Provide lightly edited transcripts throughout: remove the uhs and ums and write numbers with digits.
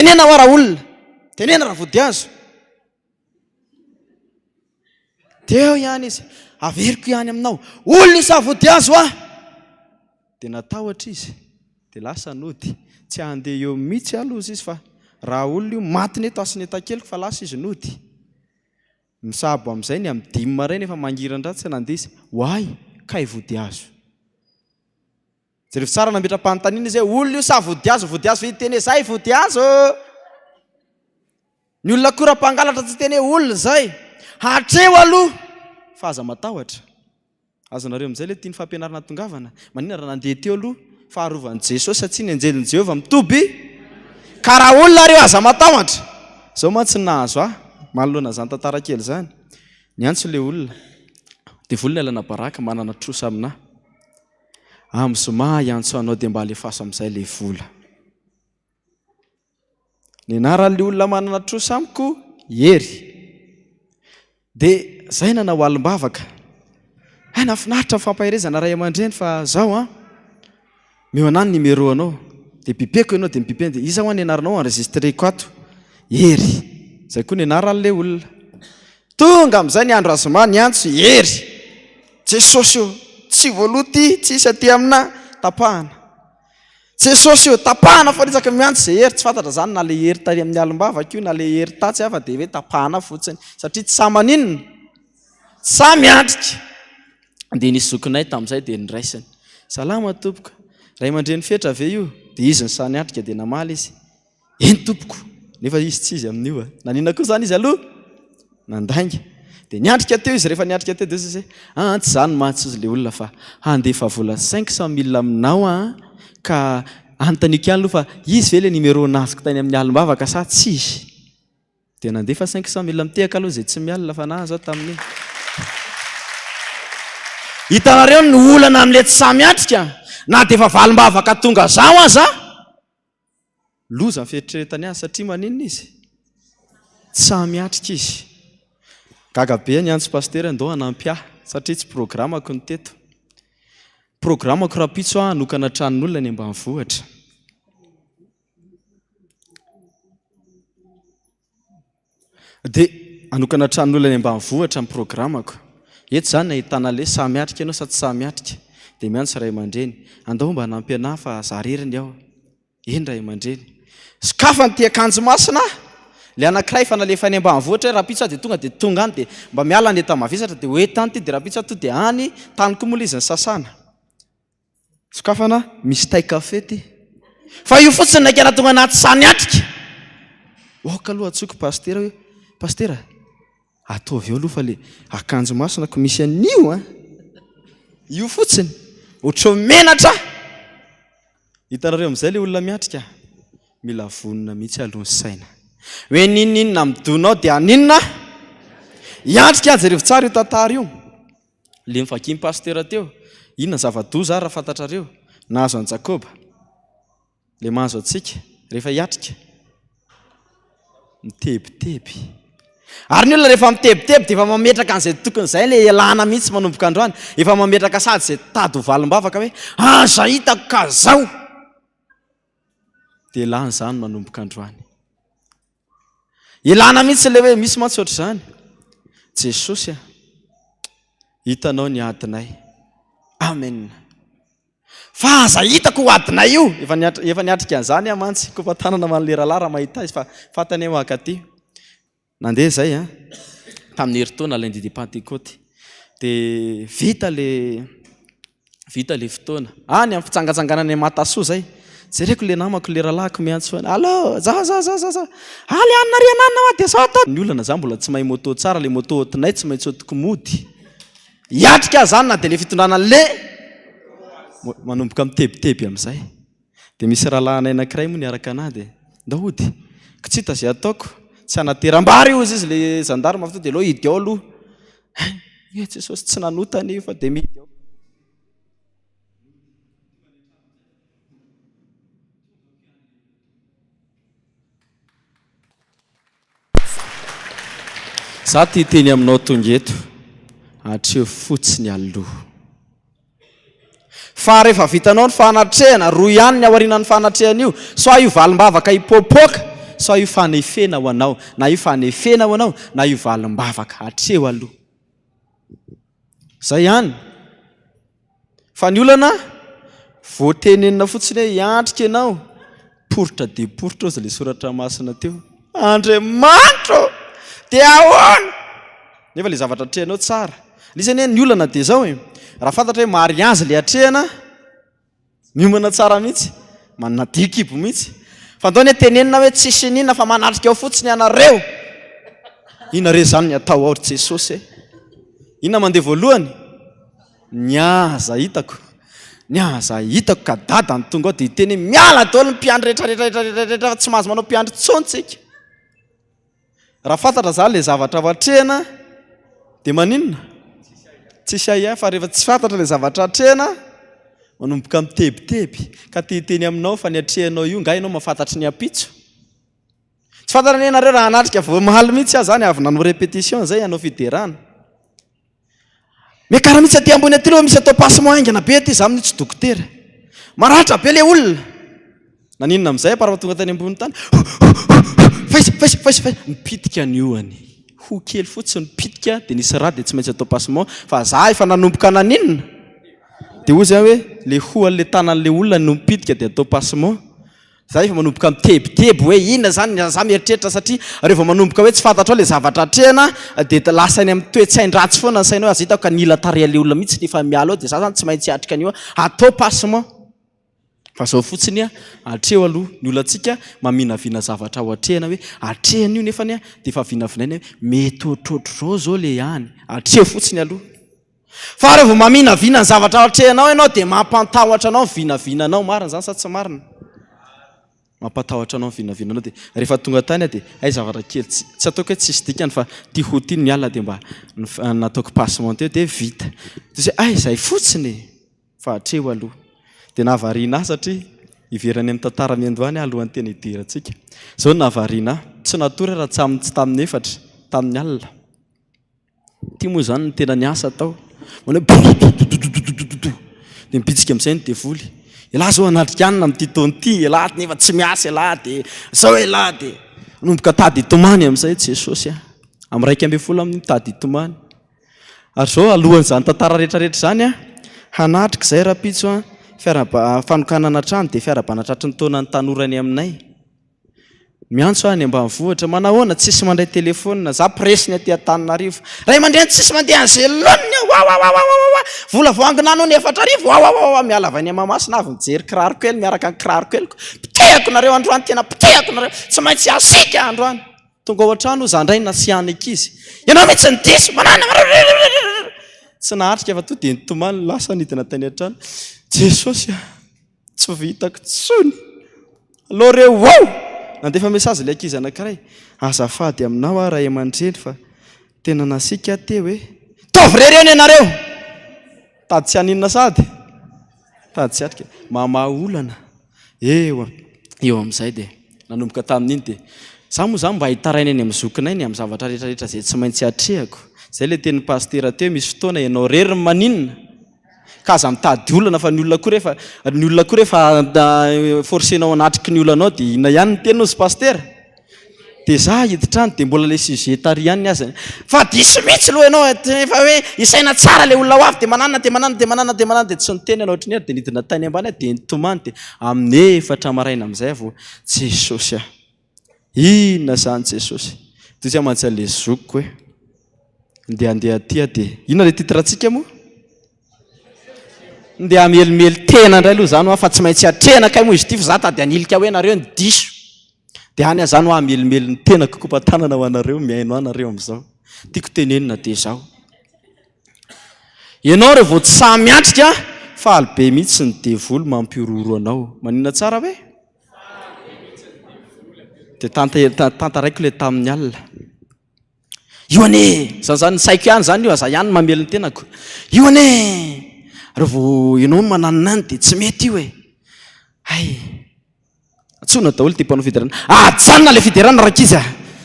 Tenena hoa raolona, tenena raha vodihazo. Teo ihany izy, averiko ihany aminao, olona io sa vodihazo hoa? Dia natahotra izy, dia lasa nody. Tsy handeha eo mihitsy aloha izy fa raha olona io matiny eto asinetakeliko fa lasa izy nody. Misabo amin'izay ny amin'ny dimy maraina efa mangiran-dratsy nandeha izy, oay kay vodihazo. Jereo tsara nametra-panontaniana izy hoe olona io sa vodihazo, vodihazo ve hiteny hoe zay vodihazo? Ny olona koa raha mpangalatra tsy hiteny hoe olona zay. Hatreo aloha fa aza matahotra. Azonareo amin'izay ilay tian'ny fampianarana tongavana. Maninona raha nandeha teo aloha fa arovan'i Jesosy satria ny anjelin'i Jehovah mitoby ka raha olona ary io aza matahotra. Izao mantsy ny nahazo ahy manoloana izany tantara kely izany. Niantso ilay olona. Devoly nialana baraka manana trosa aminà. Amin'ny zoma hiantso anao dia mba alefaso amin'izay ilay vola. Ny anaran'ilay olona manana trosa amiko Hery. Dia zay nanao alim-bavaka. Hay nahafinaritra ny fampaherezana ray aman-dreny fa zao an, meo anah ny numéro anao. Dia bipeko ianao dia mibipena dia iza hoa ny anaranao enregistreko ato. Hery. Zay koa ny anaran'ilay olona. Tonga amin'izay ny andro azoma niantso Hery. Jesosy ô, tsy voaloa ty, tsisy aty aminah, tapahana. Jesosy ô, tapahana foana isaky ny miantso izay hery, tsy fantatra izany na ilay hery tary amin'ny alim-bavaka io na ilay hery tatsy fa dia hoe tapahana fotsiny satria tsy sahy maninona? Tsy sahy miatrika. Dia nisy zokinay tamin'izay dia niraisiny. Salama tompoko, ray aman-dreny Fetra ve io? Dia izy no sahy niatrika dia namaly izy. Eny tompoko, nefa izy tsy izy amin'io a. Naninona koa izany izy aloha? Nandainga. Dia niatrika teo izy, rehefa niatrika teo dia hoy izy hoe, ah tsy izany mantsy hozy ilay olona fa handefa vola 500 mille aminao aho ka anontaniako ihany aloha fa izy ve ilay numéro nazoko tany amin'ny alim-bavaka sa tsy izy? Dia nandefa 500 mille mitehaka aloha izay tsy mialona fa nahazo aho tamin'iny. Hitanareo ny olana amin'ilay tsy sahy miatrika? Na dia efa valim-bavaka tonga zaho aza, Loza ny fieritreretany azy satria maninona izy? Tsy sahy miatrika izy. Gaga be niantso pasitera ndao hanampy ahy satria tsy programako ny teto. Programako rahampitso aho hanokana tranon'olona any ambanivohitra. Dia hanokana tranon'olona any ambanivohitra ny programako. Eto izany ahitana le sahy miatrika ianao sa tsy sahy miatrika. Dia miantso ray aman-dreny, andao mba hanampy anah fa za rery ny ao. Eny ray aman-dreny. Sokafany ity akanjo masina ah! Le anankiray efa nalefa any ambanivohitra hoe rahampitso aho dia tonga dia tonga any dia mba miala ny enta-mavesatra dia ho enta any ity dia rahampitso aho tonga dia any, tany koa moa ilay izy nisasana. Sokafana misy tay café ty. Fa io fotsiny naika nahatonga anahy tsy sahy niatrika. Ok aloha antsoiko pasitera hoe pasitera ataovy eo aloha fa le akanjo masina ko misy an'io an. Io fotsiny. Ohatran'ny menatra aho. Hitanareo amin'izay le olona miatrika? Mila vonona mihitsy aloha ny saina. Hoe n'inon'inona midona ao dia haninona? Hiatrika aho, jerevo tsara io tantara io. Le novakian'i Pasitera teo, inona zava-doza ary raha fantatrareo, nahazo an'i Jakoba, le mahazo antsika rehefa hiatrika? Mitebiteby. Ary ny olona rehefa mitebiteby dia efa mametraka an'izay tokony izay le ialana mihitsy manomboka androany, efa mametraka sady izay tady ho valim-bavaka hoe aza hitako ka zao! Dia lany izany manomboka androany. Ilana mihitsy ilay hoe misy mantsy ohatr'izany. Jesosy a, hitanao ny adinay. Amen. Fa aza hitako ho adinay io. Efa niatrika, efa niatrika an'izany aho mantsy. Kopa-tanana ho an'ilay rahalahy raha mahita azy fa fantany aho hankaty. Nandeha izay an, tamin'ny herintaona lundi de Pentecôte. Dia vita le vita le fotoana. Any amin'ny fitsangatsanganana any Matasoa izay. Jereko le namako, le rahalahiko miantso hoe allo, za za za za za. Aly anona ry ananona hoa dia zao atao. Ny olana za mbola tsy mahay moto tsara, le moto entinay tsy maintsy entiko mody. Hiatrika aho zany na dia le fitondrana le manomboka mitebiteby amin'izay. Dia misy rahalahinay anankiray moa niaraka anah dia ndao hody, ko tsy hita izay ataoko, tsy hanateram-bary hozy izy le gendarme avy teo dia aleo hidy ao aloha. Hay, eh Jesosy tsy nanota anie io fa dia mihidy ao. Za te hiteny aminao tonga eto, hatreo fotsiny aloha. Fa rehefa vitanao ny fanatrehana, roa ihany ny aorianan'ny fanatrehana io, soit io valim-bavaka hipoapoaka, Sao io fanefena ho anao, na io fanefena ho anao, na io valim-bavaka. Hatreo aloha. Zay ihany. Fa ny olana, vao tenenina fotsiny hoe hiantrika ianao, poritra dia poritra ozy ilay soratra masina teo. Andriamanitra ô! Dia ahoana? Nefa ilay zavatra atrehanao tsara. Ilay izy anie ny olana dia izao e, raha fantatra hoe mariazy ilay atrehana, Miomana tsara mihitsy, manadio kibo mihitsy. Fa andao anie tenenina hoe tsisy n'inona fa manatrika ao fotsiny ianareo. Inona re izany ny atao ao ry Jesosy e? Inona mandeha voalohany? Ny aza hitako. Ny aza hitako ka dada ny tonga ao dia hiteny hoe miala daholo ny mpiandry rehetra rehetra rehetra rehetra fa tsy mahazo manao mpiandry intsony tsika. Raha fantatra zany le zavatra ho atrehina dia maninona? Tsisy ahiahy fa rehefa tsy fantatra le zavatra atrehina manomboka mitebiteby ka te hiteny aminao fa ny atrehinao io nga ianao mahafantatry ny ampitso? Tsy fantatra anie nareo raha hanatrika vao omaly mihitsy aho zany avy nanao répétition zay hanao fiderana. Miakara mihitsy aty ambony aty aloha misy atao passement haingana be aty, za amin'io tsy dokotera. Maratra be le olona. Naninona amin'izay apara tonga tany ambony tany? Faisa, faisa, faisa, faisa. Nipitika ny ohany. Ho kely fotsiny nipitika dia nisy rà dia tsy maintsy atao passement. Fa za efa nanomboka naninona? Dia hoy zay hoe le hoho an'le tanan'le olona no mipitika dia atao passement. Za efa manomboka mitebiteby hoe inona izany ny za mieritreritra satria rehefa manomboka hoe tsy fantatrao ilay zavatra atrehina dia lasa any amin'ny toe-tsain-dratsy foana ny sainao hoe aza hitako ka nila tarehan'ilay olona mihitsy ny efa miala ao dia za zany tsy maintsy hiatrika an'io atao passement fa zao fotsiny a atreho aloha ny olantsika maminavina zavatra ho atrehina hoe atrehina io nefany a dia efa vinavinaina hoe mety ohatrohatr'izao zao le any atreho fotsiny aloha Fa raha vao maminavina ny zavatra atrehinao ianao dia mampantahotra anao ny vinavinanao. Marina izany sa tsy marina? Mampatahotra anao ny vinavinanao dia rehefa tonga tany aho dia hay zavatra kely tsy tsy ataoko hoe tsisy dikany fa tia ho tia ny alina dia mba nataoko passement teo dia vita. Dia zay hay izay fotsiny e! Fa hatreo aloha. Dia nahavariana ahy satria hiverina any amin'ny tantara miandohany aho alohan'ny tena hidirantsika. Izao no nahavariana ahy, tsy natory aho raha tsy tamin'ny efatra tamin'ny alina. Ity moa izany no tena niasa tao. Manao hoe dia mibitsika amin'izay ny devoly. Elah zao hanatrika anona amin'ity taona ity, elah nefa tsy miasa elah dia zao elah dia nanomboka tady hitomany amin'izay Jesosy a. Amin'ny 11 amin'ny mitady hitomany. Ary zao alohan'izany tantara rehetrarehetra izany a, hanatrika izay rahampitso a, fiarahaba fanokanana trano dia fiarahabana tratry ny taonan'ny tanora any aminay. Miantso aho any ambanivohitra, manahoana, tsisy mandray telephone, za presse ny aty Antananarivo, ray aman-dreny tsisy mandeha any Zelone, wawawawawawa, vola vao angona any hono 4000, wawawawa, miala avy any Mahamasina avy mijery kiraro kely miaraka ny kiraro keliko, potehako nareo androany, tena potehako nareo, tsy maintsy hasiaka androany. Tonga ao an-trano za ndray nasiahana ankizy, ianao mihitsy no diso, manana, tsy nahatrika fa tonga dia nitomany lasa nidina tany an-trano, Jesosy a! Tsy vitako tsony. Alou re wow! Nandefa message ilay ankizy anankiray. Azafady aminao aho ray aman-dreny fa tena nasiaka aho teo e. Taovy rery eo nenareo! Tady tsy haninona sady? Tady tsy hatrika. Mamaha olana. Eo eo amin'izay dia nanomboka tamin'iny dia za moa zany mba hitaraina eny amin'ny zokinay ny amin'ny zavatra rehetra rehetra izay tsy maintsy atrehako. Izay ilay tenin'ny pasitera teo, misy fotoana ianao rery no maninona? Ka aza mitady olana fa ny olona koa rehefa ny olona koa rehefa forcenao hanatriky ny olanao dia inona ihany ny teny hozy pasitera? Dia za hiditra any dia mbola le sujet tary ihany ny azy fa diso mihitsy aloha ianao efa hoe isaina tsara le olona ho avy dia mananona dia mananona dia mananona dia mananona dia tsy niteny ianao ohatry ny dia nidina tany ambany aho dia nitomany dia amin'ny efatra maraina amin'izay aho vao Jesosy ah! Inona izany Jesosy? Toy izay mantsy an'ilay zokiko hoe ndeha handeha aty aho dia inona ilay titre-ntsika moa? Ndeha hamelimely tena indray aloha izany hoa fa tsy maintsy atrehina kay moa izy ity fa za tady hanilika hoe nareo ny diso. Dia any aho izany hoa hamelimely ny tenako kopa-tanana ho anareo mihaino ahy nareo amin'izao. Tiako tenenina dia izao. Ianao raha vao tsy sahy miatrika, faly be mihitsy ny devoly mampihorohoro anao. Maninona tsara hoe? Dia tantaraiko ilay tamin'ny alina. Io anie! Zany zany, ny saiko ihany zany io, za ihany no mamely ny tenako. Io anie! Raha vao ianao no mananona any dia tsy mety io e. Hay! Antsoina daholo ity mpanao fiderana. Ajanona ilay fiderana rankizy a!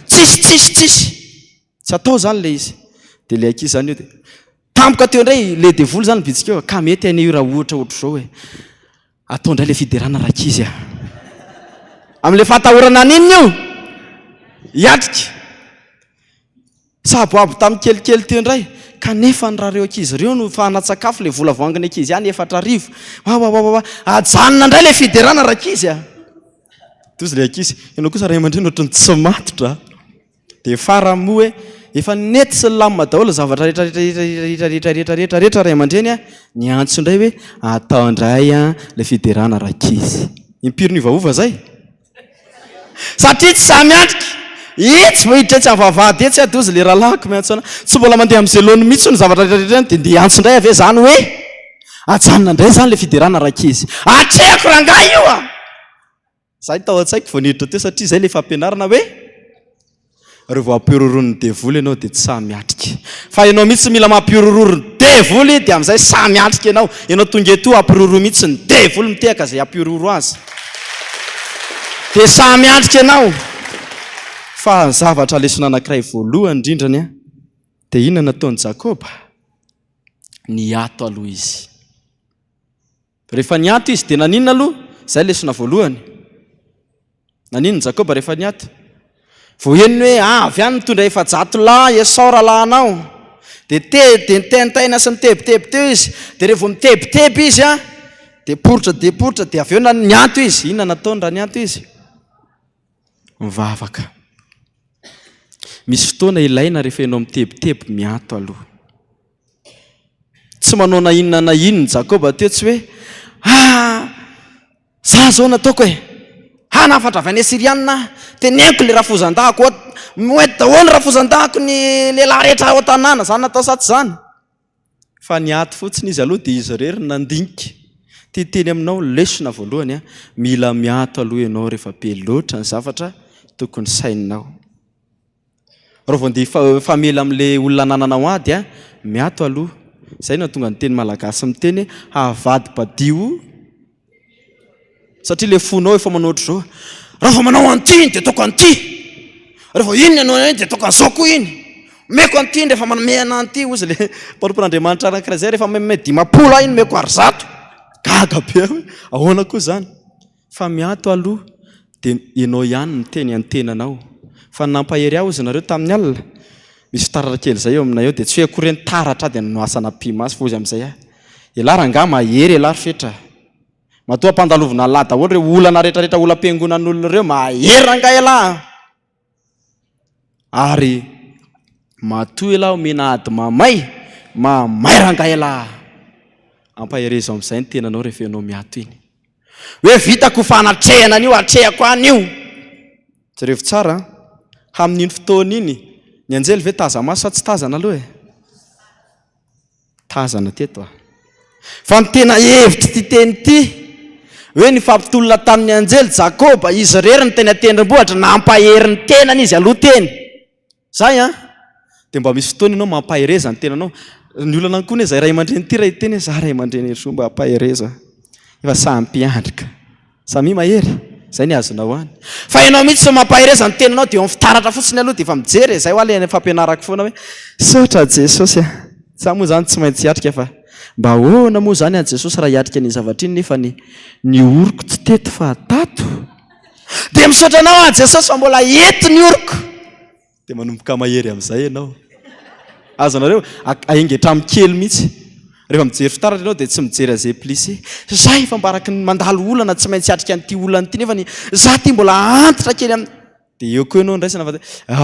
Tsisy, tsisy, tsisy! Tsy atao zany ilay izy. Dia ilay ankizy zany io dia tampoka teo indray ilay devoly zany mibitsika eo, ka mety anie io raha ohatra ohatr'izao e. Atao indray ilay fiderana rankizy a! Amin'ilay fahatahorana an'inona io? Hiatrika. Saboabo tamin'ny kelikely teo indray, kanefa ny raha ireo ankizy ireo no fahanan-tsakafo ilay vola voahangin'ny ankizy ihany 4000. Wawawawawa, ajanona indray ilay fiderana rankizy a! Tozy ilay ankizy, ianao kosa ray aman-dreny ohatran'ny tsy matotra a! Dia farany moa hoe efa nety sy nilamina daholo ny zavatra rehetra rehetra rehetra rehetra rehetra rehetra rehetra ray aman-dreny a! Niantso indray hoe atao indray ilay fiderana rankizy. Impiry niovaova izay? Satria tsy sahy miatrika. Etsy vao hiditra etsy amin'ny vavahady etsy aho dia hozy ilay rahalahiko miantso anah. Tsy mbola mandeha amin'ny zelony mihitsy ny zavatra rehetra rehetra any dia ndeha hiantso indray avy eo izany hoe ajanona indray izany ilay fiderana rankizy. Atrehako rangahy io a! Izay tao an-tsaiko vao niditra teo satria izay ilay fampianarana hoe Reo vao ampihorohoroin'ny devoly ianao dia tsy sahy miatrika. Fa ianao mihitsy mila mampihorohoro ny devoly dia amin'izay sahy miatrika ianao. Ianao tonga eto ampihorohoro mihitsy ny devoly mitehaka izay hampihorohoro azy. Dia sahy miatrika ianao. Fa ny zavatra lesona anankiray voalohany indrindrany dia inona nataon'i Jakoba? Niato aloha izy. Rehefa niato izy dia naninona aloha? Izay lesona voalohany. Naninona Jakoba rehefa niato? Vao henony hoe avy any mitondra 400 lahy Esao rahalahinao. Dia te dia nitaintaina sy nitebiteby teo izy. Dia rehefa vao mitebiteby izy an, dia poritra dia poritra dia avy eo niato izy. Inona nataony raha niato izy? Mivavaka. Misy fotoana ilaina rehefa ianao mitebiteby miato aloha. Tsy manao na inona na inona Jakoba teo tsy hoe ah za zao nataoko e! Hanafatra avy any Asyrianina aho, teneniko le rafozan-dahako ao, moety daholo rafozan-dahako ny lehilahy rehetra ao an-tanàna, zany natao sa tsy zany? Fa niato fotsiny izy aloha dia izy irery no nandinika. Te hiteny aminao lesona voalohany aho, mila miato aloha ianao rehefa be loatra ny zavatra tokony saininao. Raha vao andeha hifamela amin'ilay olona anananao ady a, miato aloha. Izay no nahatonga ny teny malagasy miteny hoe havadibadio satria ilay fonao efa manao ohatr'izao, raha vao manao an'ity iny dia ataoko an'ity, raha vao iny nanao an'iny dia ataoko an'izao koa iny, omeko an'ity iny rehefa manome anah an'ity, hozy ilay mpanompon'Andriamanitra anankiray izay, rehefa manome 50 ahy iny omeko ary 100. Gaga be aho hoe ahoana koa izany? Fa miato aloha dia ianao ihany miteny an'ny tenanao. Fa ny nampahery ahy hozy nareo tamin'ny alina, misy fitaratra kely izay eo aminay eo dia tsy hoe akory hoe nitaratra aho dia noasana pi-maso fa hozy amin'izay aho, elah rangahy mahery elah ry Fetra a! Matoa ampandalovina an'lah daholo ireo olana rehetrarehetra olam-piangonan'olona ireo, mahery rangahy elah a! Ary matoa elah omena ady mamay, mamay rangahy elah a! Ampaherezo amin'izay ny tenanao rehefa ianao miato iny. Hoe vitako fanatrehana an'io, atrehako any io. Jerevo tsara an! Hamin'iny fotoana iny, ny anjely ve taza-maso sa tsy tazana aloha e? Tazana teto a! Fa ny tena hevitr'ity teny ity, hoe nifampitolona tamin'ny anjely Jakoba, izy irery no teny an-tendrombohitra, nampahery ny tenany izy aloha teny. Zay an! Dia mba misy fotoana ianao mampahereza ny tenanao. Ny olana koa anie zay ray aman-dreny ity raha hiteny hoe za ray aman-dreny ry soa mba ampahereza. Efa samy mpiandry ka. Samia mahery, zay ny azonao any. Fa ianao mihitsy tsy mampahereza ny tenanao dia eo amin'ny fitaratra fotsiny aloha dia efa mijery e. Zay hoa ilay fampianarako foana hoe misaotra Jesosy a. Za moa zany tsy maintsy hiatrika fa mba ahoana moa zany an'i Jesosy raha hiatrika an'iny zavatra iny nefa ny ny oroko tsy teto fa tato. Dia misaotra anao aho Jesosy fa mbola eto ny oroko. Dia manomboka mahery amin'izay ianao. Azonareo? Aenga hatramin'ny kely mihitsy. Rehefa mijery fitaratra ianao dia tsy mijery an'izay plissé. Za efa mba araky ny mandalo olana tsy maintsy hiatrika an'ity olana ity nefa ny za ity mbola antitra kely amin'ny. Dia eo koa ianao andraisana fa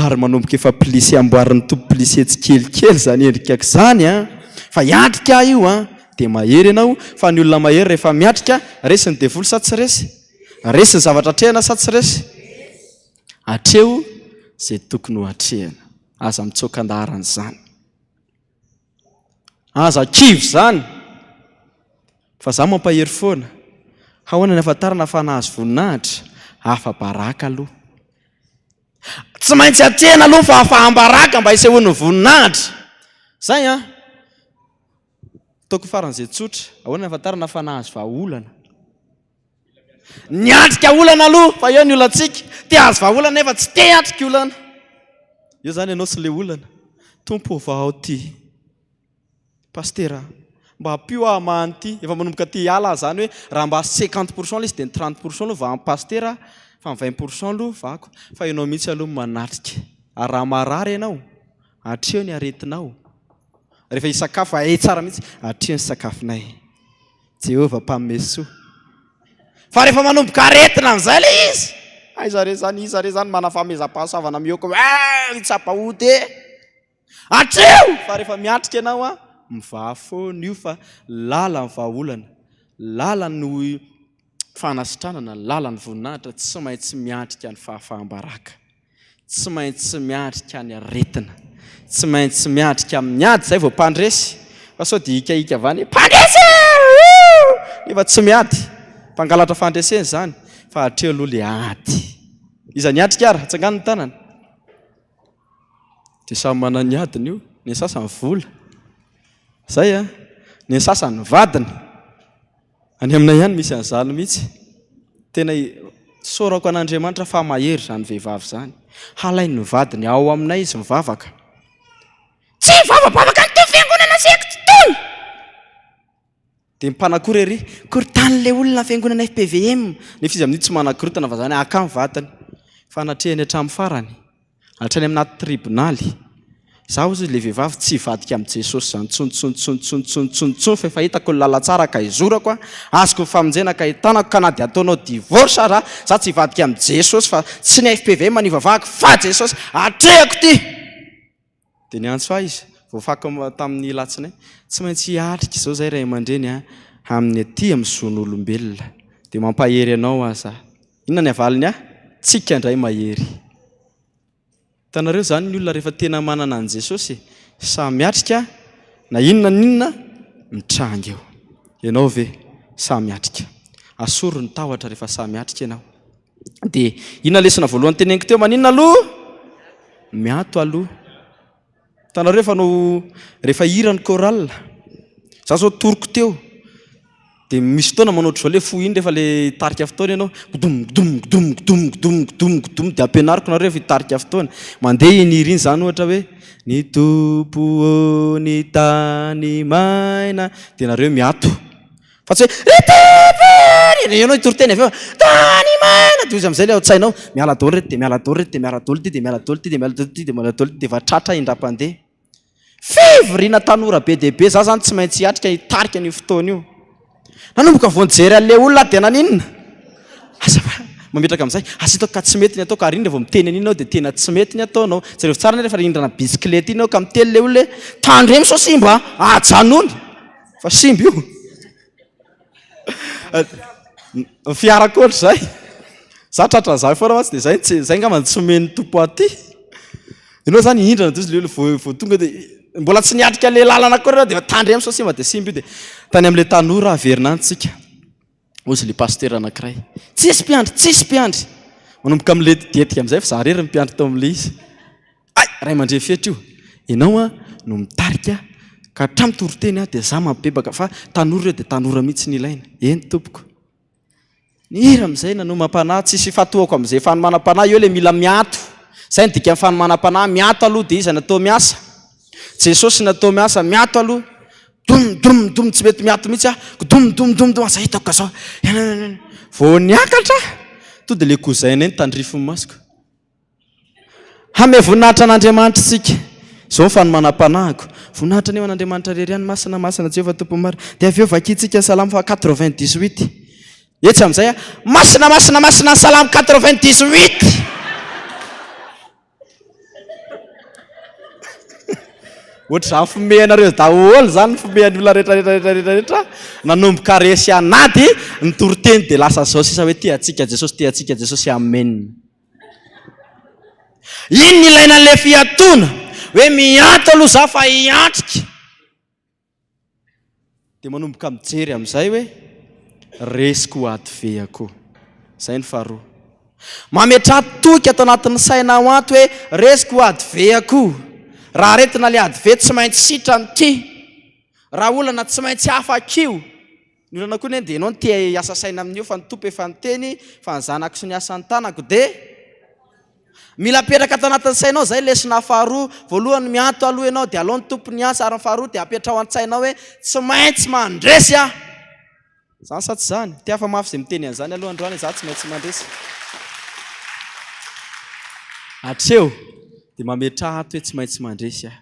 ary manomboka efa plissé amboarin'ny tompo plissé tsikelikely izany endrikako izany an! Fa hiatrika aho io an! Dia mahery ianao fa ny olona mahery rehefa miatrika, resy ny devoly sa tsy resy? Resy ny zavatra atrehana sa tsy resy? Atreho izay tokony ho atrehana. Aza mitsoaka an-daharana izany. Aza kivy izany. Fa za mampahery foana. Hahoana ny ahafantarana fa nahazo voninahitra? Afa-baraka aloha. Tsy maintsy atrehana aloha fa afaham-baraka mba hisehoan'ny voninahitra. Zay an! Ataoko faran'izay tsotra. Ahoana ny ahafantarana fa nahazo vahaolana? Niatrika olana aloha fa eo ny olantsika. Te hahazo vahaolana nefa tsy te hiatrika olana. Eo zany ianao sy le olana. Tompo ô vahao ty. Pasitera mba ampio aho hamaha an'ity. Efa manomboka te hiala aho zany hoe raha mba 50 pour cent le izy dia ny 30 pour cent aloha vahan'i pasitera. Fa ny 20% aloha vahako. Fa ianao mihitsy aloha no manatrika. Ary raha marary ianao, atreho ny aretinao. Rehefa hisakafo, hay tsara mihitsy, atreho ny sakafonay. Jehovah mpanome soa. Fa rehefa manomboka aretina amin'izay ilay izy, aiza re izany, iza re izany manana fahamezam-pahasoavana mihoaka hoe hitsapa ody e! Hatreo! Fa rehefa miatrika ianao an, mivaha foana io fa lalan'ny vahaolana, lalan'ny fanasitranana, lalan'ny voninahitra, tsy maintsy miatrika ny fahafaham-baraka. Tsy maintsy miatrika ny aretina. Tsy maintsy miatrika amin'ny ady izay vao mpandresy. Fa sao dia hikahika avy any hoe mpandresy e! Nefa tsy miady. Mpangalatra fandresena izany. Fa hatreo aloha ilay ady. Iza niatrika ary? Atsangano ny tanana. Dia samy manana ny adiny io. Ny sasany vola. Izay an. Ny sasany vadiny. Any aminay ihany misy an'izany mihitsy. Tena isaorako an'Andriamanitra fa mahery izany vehivavy izany. Halain'ny vadiny ao aminay izy mivavaka. Tsy hivavabavaka an'itony fiangonana secte itony! Dia mipanakory ery, korontanin'ilay olona ny fiangonana fpvm. Nefa izy amin'io tsy manakorontana fa izany haka ny vadiny. Fa natrehiny hatramin'ny farany. Hatrany aminaty tribonaly. Za ozy le vehivavy tsy hivadika amin'i Jesosy zany tsony tsony tsony tsony tsony tsony tsony fa efa hitako ny lalantsara ka hizorako a, azoko ny famonjena ka hitanako ka na dia ataonao divorce ara za tsy hivadika amin'i Jesosy fa tsy ny fpvm no hivavahako fa Jesosy atrehako ty! Dia niantso ahy izy, voafaka tamin'ny latsinainy, tsy maintsy hiatrika izao zay ray aman-dreny a, amin'ny aty amin'ny zon'olombelona. Dia mampahery anao aho za. Inona ny avaliny ahy? Tsika indray mahery. Hitanareo izany ny olona rehefa tena manana an'i Jesosy e, sahy miatrika na inona na inona mitranga eo. Ianao ve sahy miatrika? Asory ny tahotra rehefa sahy miatrika ianao. Dia inona lesona voalohany teneniko teo? Maninona aloha? Miato aloha. Hitanareo rehefa no rehefa hira ny chorale, za zao toriko teo, dia misy fotoana manao ohatr'izao le fo iny rehefa le hitarika fotoana ianao, gdom gdom gdom gdom gdom gdom gdom dia ampianariko nareo rehefa hitarika fotoana, mandeha iny hira iny zany ohatra hoe ny Tompo ô ny tany maina, dia nareo miato. Fa tsy hoe ry Tompo ô ry, ianao hitory teny avy eo, tany maina, dia hozy amin'izay ilay ao an-tsainao, miala daholo ireto dia miala daholo ireto dia miala daholo ity dia miala daholo ity dia miala daholo ity dia miala daholo ity dia efa tratra indram-pandeha. Fivoriana tanora be dia be, za zany tsy maintsy hiatrika hitarika an'io fotoana io. Nanomboka vao nijery an'ilay olona aho dia naninona? Asa fa mametraka amin'izay, asa hitako ka tsy mety ny ataoko ary iny rehefa vao miteny an'iny ianao dia tena tsy mety ny ataonao. Jereo tsara anie rehefa rindrana bisikileta iny ianao ka miteny ilay olona hoe tandremo sao simba a, ajanony. Fa simba io. Ny fiara koa ohatr'izay. Za tratran'izany foana mantsy dia zay tsy zay angamba no tsy omen'ny Tompo aty. Ianao zany hindrana dia izy le olona vao vao tonga dia mbola tsy niatrika le lalana akory ianao dia efa tandremo sao simba dia simba io dia tany amin'ilay tanora averina any tsika. Hozy le pasitera anankiray. Tsisy mpiandry, tsisy mpiandry. Manomboka miletidietika amin'izay fa za irery ny mpiandry tao amin'ilay izy. Hay! Ray aman-dreny fetra io. Ianao an no mitarika ka hatramin'ny toriteny aho dia za mampibebaka fa tanora ireo dia tanora mihitsy no ilaina. Eny tompoko. Nihira amin'izay nanomam-panahy, tsisy ifantohako amin'izay fanomanam-panahy eo ilay mila miato. Izay no dikan'ny fanomanam-panahy, miato aloha dia iza no atao miasa? Jesosy no atao miasa, miato aloha. Dom dom dom tsy mety miato mihitsy aho. Dom dom dom dom aza hitako ka zao. Vao niakatra to dia ilay cousin-nay no tandrifin'ny masoko. Hanome voninahitra an'Andriamanitra isika. Izao ny fanomanam-panahiko. Voninahitra anie ho an'Andriamanitra irery ihany, Masina, Masina Jehovah Tompon'ny maro. Dia avy eo vakintsika ny Salamo faha 98. Etsy amin'izay, Masina, Masina, Masina ny Salamo 98. Ohatr'izany fimehanareo daholo izany ny fimehan'ny olona rehetra rehetra rehetra rehetra rehetra. Nanomboka resy an'ady ny toriteny dia lasa izao sisa hoe tia antsika Jesosy, tia antsika Jesosy, amen. Iny ny ilaina an'ilay fiatoana hoe miato aloha za fa hiatrika. Dia manomboka mijery amin'izay hoe resiko adveako. Izay ny faharoa. Mametraha toky ato anatin'ny sainao ato hoe resiko adveako. Raha aretina ilay adve tsy maintsy sitrana ity. Raha olana tsy maintsy afaka io. Ny olana koa anie dia ianao no te hiasa saina amin'io fa ny Tompo efa niteny fa ny zanako sy ny asan'ny tanako dia mila apetraka ato anatin'ny sainao izay lesona faharoa. Voalohany mianto aloha ianao dia alao ny Tompo ny asa ary ny faharoa dia apetraho an-tsainao hoe tsy maintsy mandresy aho. Izany sa tsy izany? Te hafa mafy izay miteny an'izany aloha androany izaho tsy maintsy mandresy. Hatreo dia mametraha ato hoe tsy maintsy mandresy aho.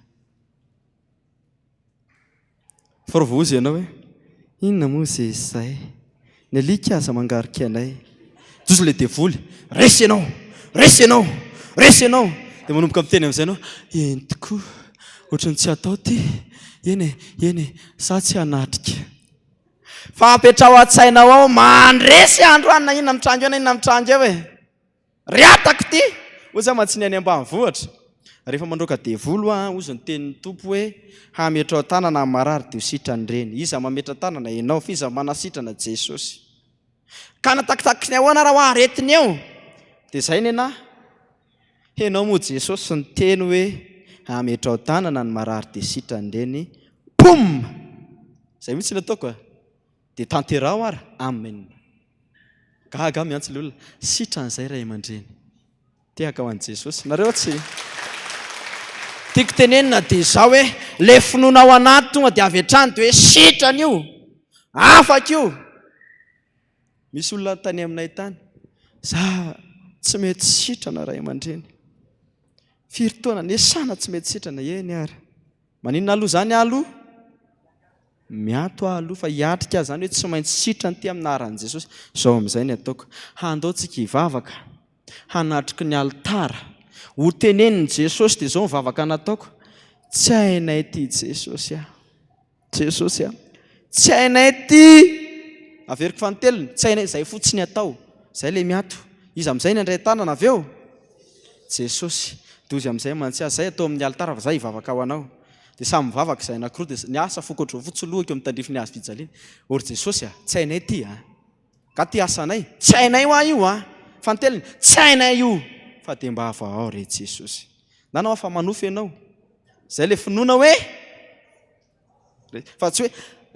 Fa raha vao hozy ianao hoe, inona moa izay izay? Ny alika aza mangarika anay. Joso ilay devoly, resy ianao, resy ianao, resy ianao. Dia manomboka miteny amin'izay ianao, eny tokoa, ohatran'ny tsy atao ity, eny e, eny e, za tsy hanatrika. Fa apetraho an-tsainao ao, mandresy aho androany na inona mitranga eo na inona mitranga eo e. Riatako ity! Hoy za mantsy ny any ambanivohitra, rehefa mandroaka devoly hoa hozy ny tenin'ny Tompo hoe hametrao tanana amin'ny marary dia ho sitrany ireny. Iza mametra tanana? Ianao. Fa iza manasitrana? Jesosy. Ka na takitaky ny ahoana ara hoa aretina eo dia zay nenah. Henao moa Jesosy niteny hoe hametrao tanana ny marary dia sitrany ireny. Poum! Zay mihitsy ny ataoko a! Dia tanteraho ara! Amen! Gaga aho miantso ilay olona, sitrana izay ray aman-dreny. Tehaka ho an'i Jesosy. Nareo tsy. Tiako tenenina dia izao hoe, ilay finoana ao anaty tonga dia avy hatrany dia hoe sitrana io, afaka io. Misy olona tany aminay tany, za tsy mety sitrana ray aman-dreny. Firy taona nesana tsy mety sitrana, eny ary. Maninona aloha izany aloha? Miato aho aloha fa hiatrika aho izany hoe tsy maintsy sitrana ity amin'ny anaran'i Jesosy. Izao amin'izay ny ataoko. Handao tsika hivavaka, hanatriky ny alitara. Ho tenenin'i Jesosy dia izao ny vavaka nataoko. Tsy hainay ity Jesosy a. Jesosy a. Tsy hainay ity. Averiko fanintelony, tsy hainay izay fotsiny atao. Izay ilay miato. Iza amin'izay ny handray tanana avy eo? Jesosy. Dozy amin'izay mantsy azy. Izay atao amin'ny alitara fa izaho hivavaka ho anao. Dia samy mivavaka izahay anankiroa dia ny asa foko ohatran'izao fotsiny lohako eo amin'ny tandrifin'ny hazo fijaliana. Ô ry Jesosy a! Tsy hainay ity a! Nga ty asanay? Tsy hainay hoa io a! Fanintelony, tsy hainay io! Fa dia mba avahao re Jesosy. Nanao aho fa manofy ianao. Izay ilay finoana hoe. Fa tsy hoe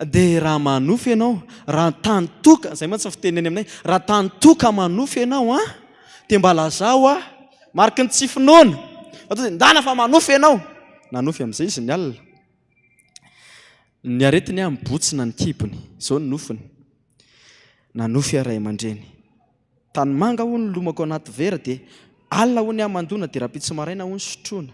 dia raha manofy ianao, raha tany toka, izay mantsy ny fiteny any aminay, raha tany toka manofy ianao an, dia mba lazao aho. Mariky ny tsy finoana. Fa tonga dia ndana fa manofy ianao. Nanofy amin'izay izy ny alina. Ny aretiny an, mibotsina ny kibony. Izao ny nofiny. Nanofy aho ray aman-dreny. Tanimanga hono ny lomako anaty vera dia alina hono aho mandona dia rahampitso maraina hono sotroina.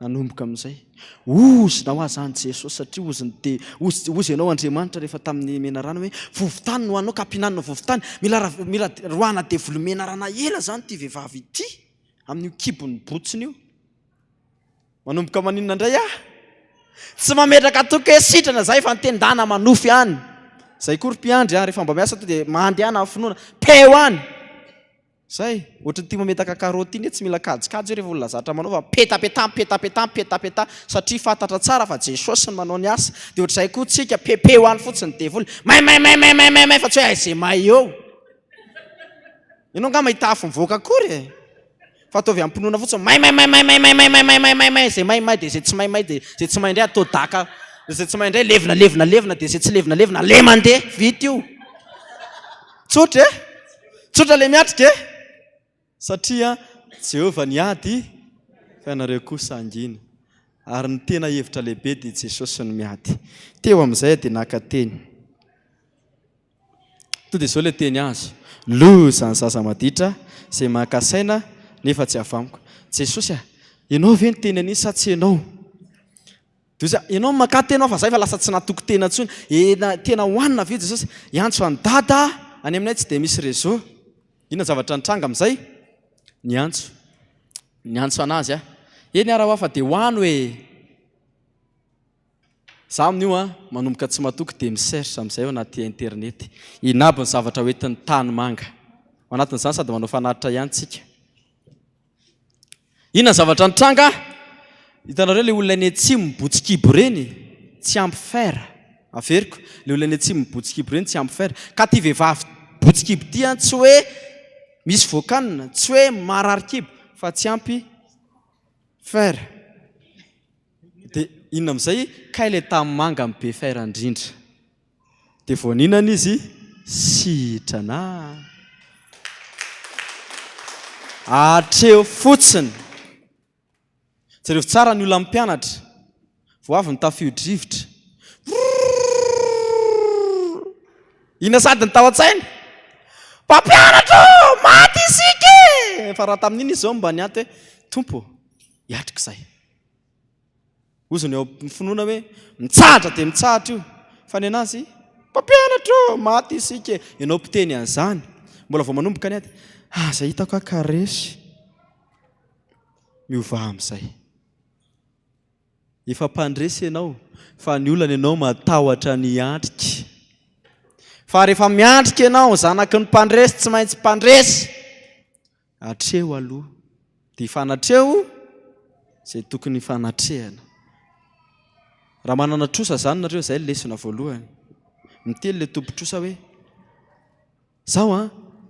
Nanomboka amin'izay. Ozona ho ahy izany Jesosy satria ozony dia ozy ozy ianao Andriamanitra rehefa tamin'ny menarana hoe vovotany no anao ka ampihinanina vovotany. Mila rav- mila roahana devoly menarana ela izany ity vehivavy ity amin'io kibony botsiny io. Manomboka maninona indray aho? Tsy mametraka toky hoe sitrana izahay fa ny tendana manofy any. Izay koa ry mpiandry a, rehefa mba miasa to dia mandehana amin'ny finoana. Peho any. Zay, ohatran'ity mametaka karaoty iny tsy mila kajikajy rehefa olona zatra manao fa petapetaha petapetaha petapetaha satria fantatra tsara fa Jesosy no manao ny asa dia ohatr'izay koa tsika pepeo any fotsiny devoly may may may may may may may fa tsy hoe aiza may eo ianao angaha mahita afo mivoaka akory e fa ataovy am-pinoana fotsiny may may may may may may may may may may may may zay may may dia zay tsy may may dia zay tsy may indray atao daka zay tsy may indray levona levona levona dia zay tsy levona levona ale mandeha vita io tsotra e Tsotra le miatrika e! Satria Jehovah niady fa ianareo kosa hangina. Ary ny tena hevitra lehibe dia Jesosy no miady. Teo amin'izay dia naka teny. Tonga dia izao ilay teny azo. Loza ny zaza maditra izay maka saina nefa tsy avy amiko. Jesosy a! Ianao ve niteny an'iny sa tsy ianao? Dia hoy izy, Ianao no makà tena aho fa izaho efa lasa tsy natoky tena intsony. Ena, tena hohanina ve Jesosy? Hiantso an'i Dada aho, any aminay tsy dia misy réseau. Inona zavatra nitranga amin'izay? Niantso. Niantso an'azy aho. Eny ara hoa fa dia hohano e! Izaho amin'io an, manomboka tsy matoky dia mi-search amin'izay ao anaty internet. Inona aby ny zavatra hoentin'ny tanimanga. Ao anatin'izany sady manao fanatitra ihany tsika. Inona ny zavatra nitranga? Hitanareo ilay olona eny atsimo mibotsikibo ireny? Tsy ampy fer. Averiko, ilay olona eny atsimo mibotsikibo ireny tsy ampy fer. Ka ity vehivavy botsikibo ity an, tsy hoe misy voakanina, tsy hoe marary kibo, fa tsy ampy fer. Dia inona amin'izay? Kay ilay tanimanga no be fer indrindra. Dia vao nihinana izy, sitrana. Hatreo fotsiny. Jereo tsara ny olona mpianatra. Vao avy ny tafio-drivotra. Inona sady ny tao an-tsainy? Mpampianatra ô! Maty isika e! e! Fa raha tamin'iny izy izao mba niato hoe, Tompo ô, hiatrika izahay. Ozona eo amin'ny finoana hoe mitsahatra dia mitsahatra io. Fa ny anazy, mpampianatra ô, maty isika e. Ianao mpiteny an'izany, mbola vao manomboka ny ady. Aza hitako aho ka resy. Miovà amin'izay. Efa mpandresy ianao, fa ny olana ianao matahotra ny hiatrika. Fa rehefa miatrika ianao, zanaky ny mpandresy tsy maintsy mpandresy. Atreho aloha dia ifanatreho izay tokony hifanatrehana. Raha manana trosa izany nareo, izay lesona voalohany. Miteny ilay tompon-trosa hoe, zaho an,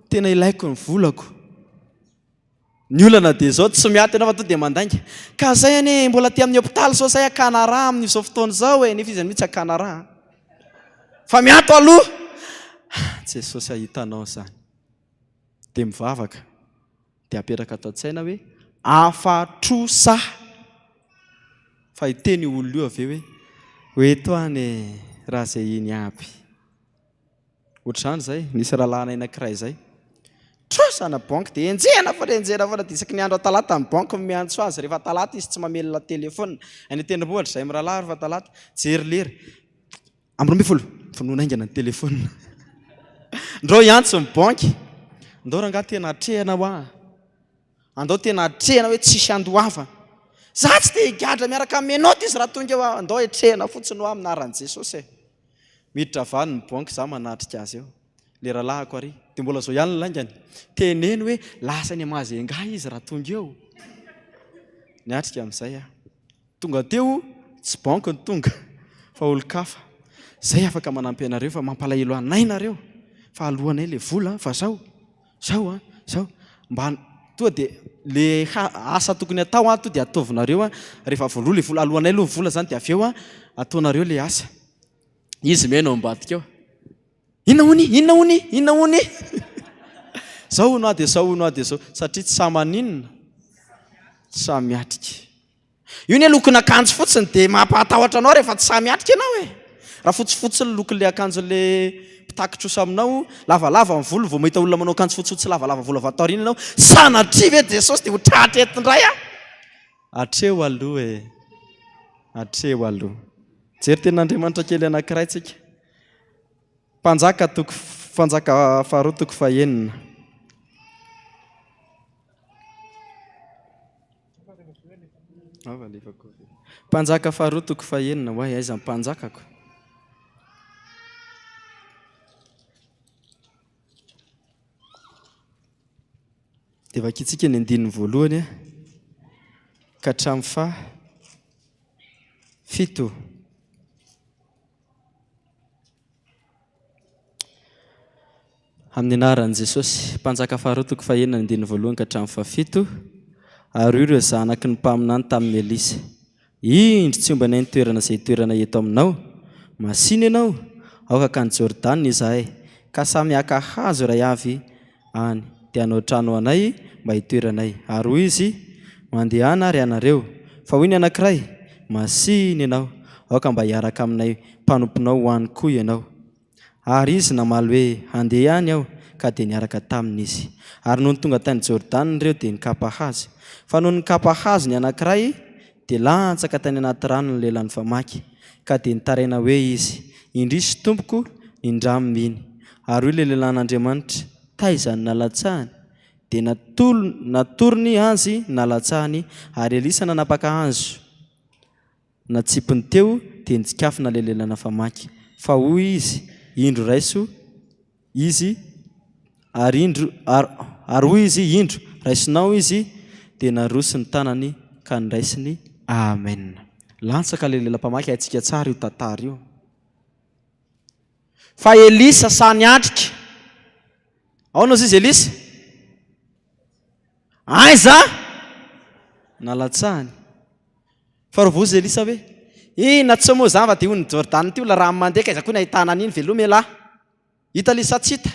tena ilaiko ny volako. Ny olana dia izao, tsy miato ianao fa tonga dia mandainga. Ka zay anie mbola aty amin'ny hopitaly izao zay hakana rà amin'izao fotoana izao e, nefa izy mihitsy hakana rà. Fa miato aloha. Jesosy hahita anao izany. Dia mivavaka, dia apetraka ato an-tsaina hoe afa-trosa. Fa hiteny io olona io avy eo hoe, ho eto any e, raha izay iny aby. Ohatr'izany izay, nisy rahalahinay anankiray izay, trosa ana banky dia enjehina foana, enjehina foana, dia isaky ny andro talata ny banky no miantso azy, rehefa talata izy tsy mamelona telephone, any an-tendrombohitra izahay mirahalahy rehefa talata, jery lera, Amby 12, vonoina haingana ny telephone. Ndao hiantso ny banky. Ndao rangahy tena atrehana hoa. Andao tena atrehana hoe tsisy andoavana. Za tsy te higadra miaraka amin'ny menottes izy raha tonga eo aho. Andao etrehana fotsiny hoa amin'ny anaran'i Jesosy e. Miditra avy any ny banky za manatrika azy eo. Le rahalahiko ary. Dia mbola zao ihany ny laingany. Teneno hoe lasa any Majunga izy raha tonga eo. Niatrika amin'izay aho. Tonga teo, tsy banky no tonga fa olon-kafa. Zay afaka manampy anareo fa mampalahelo anay nareo fa alohanay le vola fa zao, zao an, zao. Mba tonga dia le asa tokony atao an, tonga dia ataovinareo an, rehefa voaloa le vola, alohanay aloha ny vola zany dia avy eo an, ataonareo le asa. Izy mihaino ao ambadika ao. Inona hono i? Inona hono i? Inona hono i? Zao hono aho dia zao hono aho dia zao. Satria tsy samy maninona? Tsy samy miatrika. Io anie lokon'akanjo fotsiny dia mampahatahotra anao rehefa tsy sahy miatrika ianao e! Raha fotsifotsy ny lokon'ilay akanjon'ilay mpitaky trosa aminao, lavalava ny volony, vao mahita olona manao akanjo fotsifotsy lavalava volo avy ato aoriana ianao, sanatria ve Jesosy dia ho tratra eto indray aho? Hatreo aloha e! Hatreo aloha. Jery tenin'Andriamanitra kely anankiray tsika. Mpanjaka toko Mpanjaka faharoa toko fahenina. Mpanjaka faharoa toko fahenina, Oay, aiza ny mpanjakako? Dia vakintsika ny andininy voalohany ka hatramin'ny faha fito. Amin'ny anaran'i Jesosy. Mpanjaka faharoa toko fahenina andininy voalohany ka hatramin'ny fahafito. Ary hoy ireo zanaky ny mpaminany tamin'i Elisa, Indro, tsy ombanay ny toerana izay itoeranay eto aminao. Masìna ianao, aoka hankany Jordana izahay, ka samy haka hazo iray avy any, dia hanao trano ho anay mba hitoeranay. Ary hoy izy, Mandehana ary ianareo. Fa hoy ny anankiray, Masìna ianao, aoka mba hiaraka aminay mpanomponao ho any koa ianao. Ary izy namaly hoe, Handeha ihany aho. Ka dia niaraka taminy izy. Ary nony tonga tany Jordana ireo, dia nikapa hazo. Fa nony nikapa hazo ny anankiray, dia lantsaka tany anaty rano ny lelan'ny famaky. Ka dia nitaraina hoe izy, Indrisy, tompoko, nindramo iny. Ary hoy ilay lehilahin'Andriamanitra, Taiza no nalatsahany? Dia natolony, natorony azy ny nalatsahany, ary Elisa nanapaka hazo. Natsipiny teo, dia nitsikafona ilay lehilahy nafamaky. Fa hoy izy, Indro raiso izy, ary indro, ary, ary hoy izy, Indro, raisinao izy, dia naroso ny tanany ka noraisiny. Amen. Lantsaka ilay lehilahy mpamaky, haintsika tsara io tantara io. Fa Elisa sahy niatrika. Aona hozy izy Elisa? Aiza? Nalatsahany. Fa ry vozy Elisa hoe, Inona tsy moa izany fa dia hoy ny Jordana ity olona rano mandeha ka aiza koa ny ahitana an'iny veloma elah. Hita ilay sa tsy hita?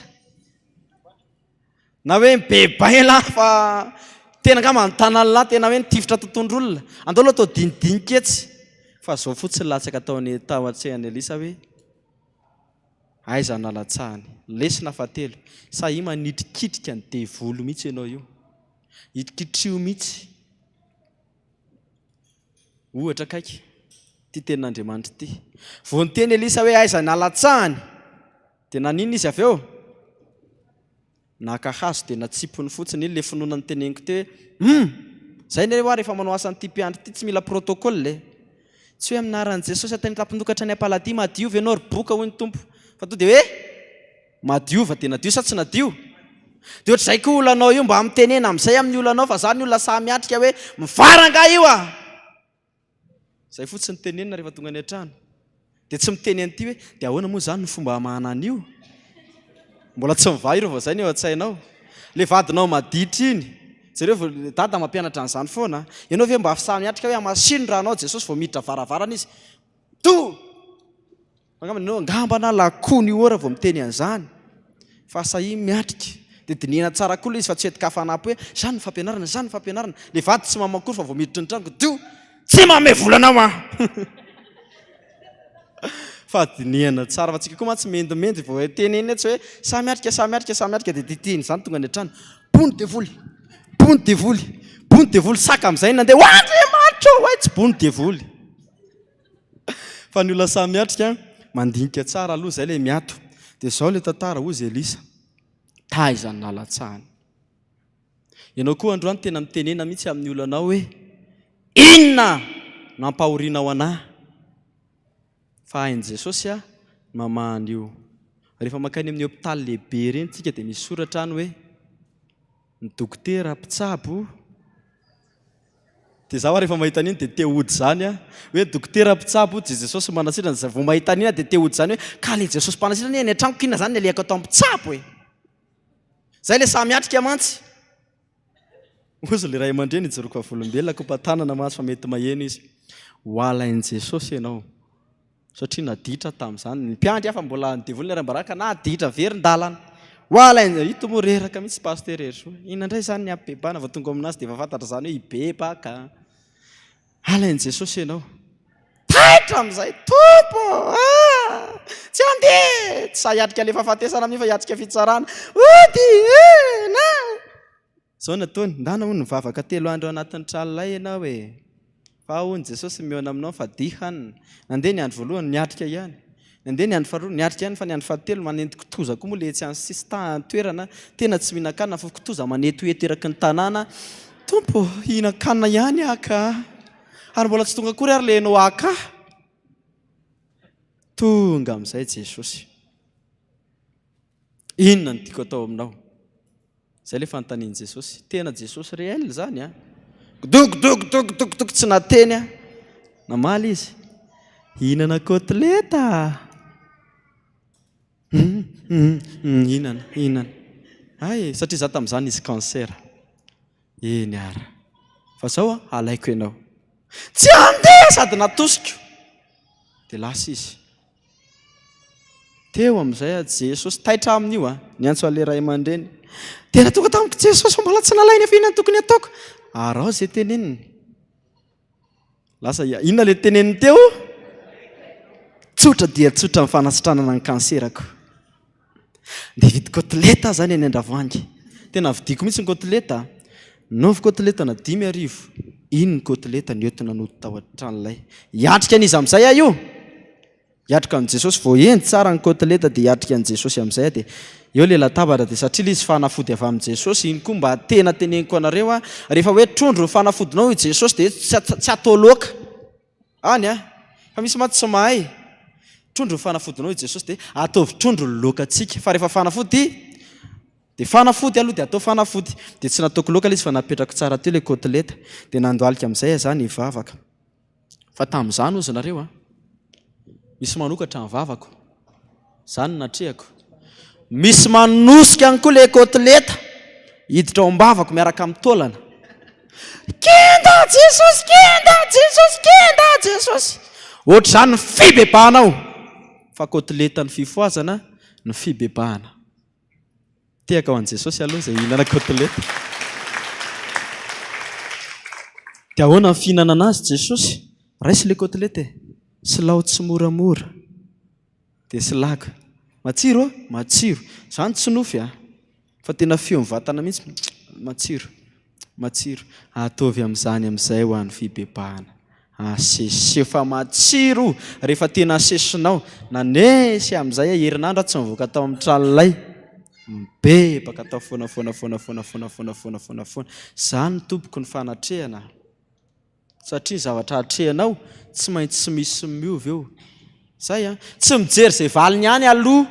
Na hoe mibebay elah fa tena angamba ny tanan'lah tena hoe nitifitra tontondr'olona. Andao aloha atao dinidinika etsy. Fa izao fotsiny latsaka tao tao an-tsehan'i Elisa hoe, Aiza no nalatsahany? Lesona fahatelo, sahia manitrikitrika ny devoly mihitsy ianao io. Ikitriho mihitsy. Ohatra akaiky, ity tenin'Andriamanitra ity. Vao niteny Elisa hoe aiza ny halatsahany, dia naninona izy avy eo? Naka hazo dia natsipiny fotsiny. Iny ilay finoana noteneniko teo hoe hum! Zay anie hoa rehefa manao asan'ity mpiandry ity tsy mila protocole e! Tsy hoe amin'ny anaran'i Jesosy atao an-tampon-doha hatrany am-paladia madiova ianao ry boka hoy ny Tompo fa to dia hoe madiova dia nadio sa tsy nadio? Dia ohatr'izay koa olanao io mba mitenena amin'izay amin'ny olanao fa za ny olona sahy miatrika hoe mivara angaha io a! Zay fotsiny tenenina rehefa tonga any an-trano. Dia tsy miteny an'ity hoe dia ahoana moa izany ny fomba hamahana an'io? Mbola tsy mivaha ireo vao izay ny ao an-tsainao. Ilay vadinao maditra iny. Jereo vao dada mampianatra an'izany foana. Ianao ve mba sahy miatrika hoe hamasino ranao Jesosy vao miditra varavarana izy. To! Angamba ianao angamba na lakony io ora vao miteny an'izany. Fa sahia miatrika. Dia dinihina tsara koa ilay izy fa tsy entin-kafanampo hoe izany ny fampianarana, izany ny fampianarana. Ilay vady tsy mamakory fa vao miditra ny tranoko dio tsy manome vola anao aho. Fa dinihana tsara fa tsika koa mantsy mendimendy vao tenenina tsy hoe sahy miatrika, sahy miatrika, sahy miatrika dia titihina izany tonga any an-trano. Bono devoly, bono devoly, bono devoly saka amin'izay nandeha ho Andriamanitra ô, hay tsy bono devoly. Fa ny olona samy miatrika, mandinika tsara aloha izay ilay miato. Dia izao ilay tantara, hozy Elisa, taiza no nalatsahany? Ianao koa androany tena mitenena mihitsy amin'ny olanao hoe, inona no ampahorianao anah? Fa hain'i Jesosy ny mamaha an'io. Rehefa mankany amin'ny hopitaly lehibe ireny tsika dia misy soratra any hoe, ny dokotera mpitsabo Dia za rehefa mahita an'iny dia te hody zany aho. Hoe dokotera mpitsabo dia Jesosy manasitrana. Za vao mahita an'iny aho dia te hody zany hoe ka le Jesosy mpanasitrana anie any an-tranoko inona zany ny alehako atao mpitsabo e. Zay le sahy miatrika mantsy. Hozy le ray aman-dreny ijoroako vavolombelona kopa-tanana mantsy fa mety maheno izy. Ho alain'i Jesosy ianao. Satria naditra tamin'izany. Ny mpiandry hafa mbola ny devoly niaram-baraka naditra verin-dalana. Ho alain ito moa reraka mihitsy Pasteur Herizo. Inona indray izany ny hampibebahana vao tonga ao aminazy dia efa fantatra izany hoe hibebaka. Alain'i Jesosy ianao. Taitra amin'izay, Tompo ah! Tsy handeha! Tsy sahy hiatrika ilay fahafatesana amin'io fa hiatrika fitsarana. Ody eh! Na! Zao no ataony, ndana hono mivavaka telo andro anatin'ny tranolay ianao e! Fa ao hono Jesosy mihaona aminao fa dia hanina. Nandeha ny andro voalohany, niatrika ihany. Nandeha ny andro faharoa, niatrika ihany fa ny andro fahatelo manenty kitoza koa moa le etsy ansisin-toerana, tena tsy mihinan-kanina fa kitoza manetoheto eraky ny tanàna. Tompo ô, hihinan-kanina ihany aho ka! Ary mbola tsy tonga akory ary le ianao haka ahy. Tonga amin'izay Jesosy. Inona no tiako atao aminao? Zay le fanontanian'i Jesosy. Tena Jesosy réel zany an. Gdogdogdogdogdog tsy nateny an. Namaly izy. Hihinana côtelette. Hum hum hihinana, hihinana. Hay, satria za tamin'izany nisy cancer. Eny ara. Fa zao an, halaiko ianao. Tsy handeha sady natosiko. Dia lasa izy. Teo amin'izay a Jesosy, taitra amin'io a, niantso an'ilay ray aman-dreny. Tena tonga tamiko Jesosy fa mbola tsy nalainy fa inona no tokony hataoko? Araho izay teneniny. Lasa inona ilay teneniny teo? Tsotra dia tsotra ny fanasitranana ny kanserako. Ndeha hividy côtelette aho zany any Andravoahangy. Tena vidiko mihitsy ny côtelette. Nofo côtelette na 5000. Iny ny côtelette nentina nody tao an-tranolay. Hiatrika an'iza amin'izay aho io? Hiatrika an'i Jesosy. Voahendy tsara ny côtelette dia hiatrika an'i Jesosy amin'izay aho dia eo ilay latabatra dia satria ilay izy fanafody avy amin'i Jesosy, iny koa mba tena teneniko anareo a, rehefa hoe trondro ny fanafodinao i Jesosy dia tsy atao loaka. Any a! Fa misy mantsy tsy mahay. Trondro ny fanafodinao i Jesosy dia ataovy trondro ny loakantsika. Fa rehefa fanafody dia fanafody aloha dia atao fanafody. Dia tsy nataoko loaka ilay izy fa napetrako tsara teo ilay côtelette. Dia nandohalika amin'izay aho za nivavaka. Fa tamin'izany hozy nareo a! Misy manokatra ny vavako. Izany no natrehako. Misy manosika ihany koa ilay côtelette hiditra ao am-bavako miaraka amin'ny taolana. Kenda Jesosy, kenda Jesosy, kenda Jesosy. Ohatr'izany ny fibebahanao. Fa côtelette ny fifohazana ny fibebahana. Tehaka ho an'i Jesosy aloha izay hihinana côtelette. Dia ahoana ny fihinanana azy Jesosy? Raiso ilay côtelette e. Silao tsimoramora. Dia silaka. Matsiro a? Matsiro. Izany tsy nofy a. Fa tena feo ny vatana mihitsy. Matsiro. Matsiro. Ataovy amin'izany amin'izay ho an'ny fibebahana. Aseseo fa matsiro rehefa tena asesinao. Nanesy amin'izay aho herinandro aho tsy nivoaka tao amin'ny tranolay. Mibebaka tao foana foana foana foana foana foana foana foana foana. Izany tompoko ny fanatrehana. Satria ny zavatra atrehanao tsy maintsy misy miova eo. Zay an. Tsy mijery izay valiny ihany aloha.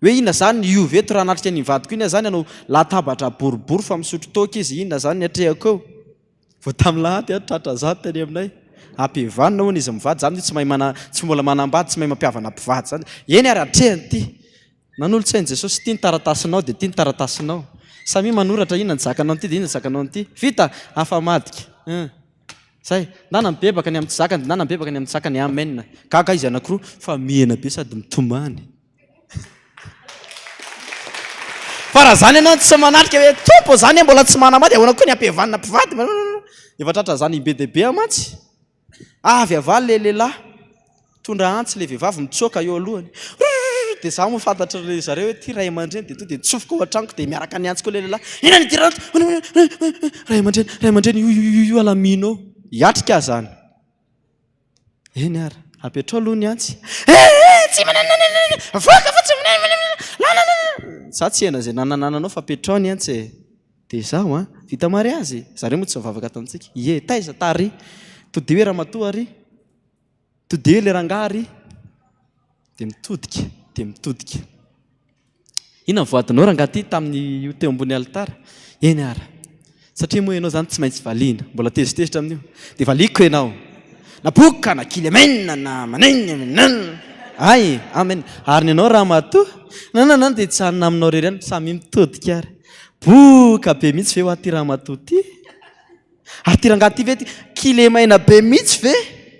Hoe inona izany ny hiova eto raha hanatrika an'iny vadiko iny aho izany hanao latabatra boribory fa misotro toaka izy, inona izany ny atrehako eo. Vao tamin'ny lahady aho tratra za teny aminay. Ampihavanina hono izy mivady, za amin'io tsy mahay mana, tsy mbola manambady, tsy mahay mampihavana mpivady zany. Eny ary atrehany ity. Nanolo-tsain'i Jesosy, ity ny taratasinao dia ity ny taratasinao. Samia manoratra inona ny zakanao an'ity dia inona ny zakanao an'ity. Vita! Afa-madika. Hum. Zay. Ndana mibebaka ny amin'ny tsy zakany dia ndana mibebaka ny amin'ny tsy zakany. Amen. Gaga izy anankiroa fa mihena be sady mitomany. Fa raha zany ianao tsy manatrika hoe Tompo zany mbola tsy manambady ahoana koa ny ampihavanina mpivady? Efa tratra zany be dia be aho mantsy. Avy avaly le lehilahy, mitondra antsy le vehivavy mitsoaka eo alohany. Rurururu dia za moa fantatry ry zareo hoe ty ray aman-dreny dia tonga dia tsofoka ao an-tranoko dia miaraka niantsy koa le lehilahy. Inona ny idiranao ato? Ray aman-dreny, ray aman-dreny io io io alamino eo. Hiatrika aho zany. Eny ary, apetrao aloha ny antsy. Eh, tsy mananananana, avoaka fa tsy manananana, nananana. Za tsy hena izay nananananao fa apetrao ny antsy e. Dia izaho an, vita mariazy, zareo moa tsy mivavaka ato amintsika. Ie, taiza, tary. Todiho e ramatoa ary. Todiho ilay rangahy ary. Dia mitodika, dia mitodika. Inona ny voadinao rangahy ity tamin'ny io teo ambony alitara? Eny ara. Satria moa ianao izany tsy maintsy valiana. Mbola tezitezitra amin'io. Dia valiako ianao. Na boka, na kilemena, na maninona, na. Ay, amen. Ary ny anao ramatoa? Na na na dia hijanona aminao irery ihany. Samia mitodika ary. Boka be mihitsy ve hoa ity ramatoa ity? Ary ity rangahy ity ve ity kilemaina be mihitsy ve?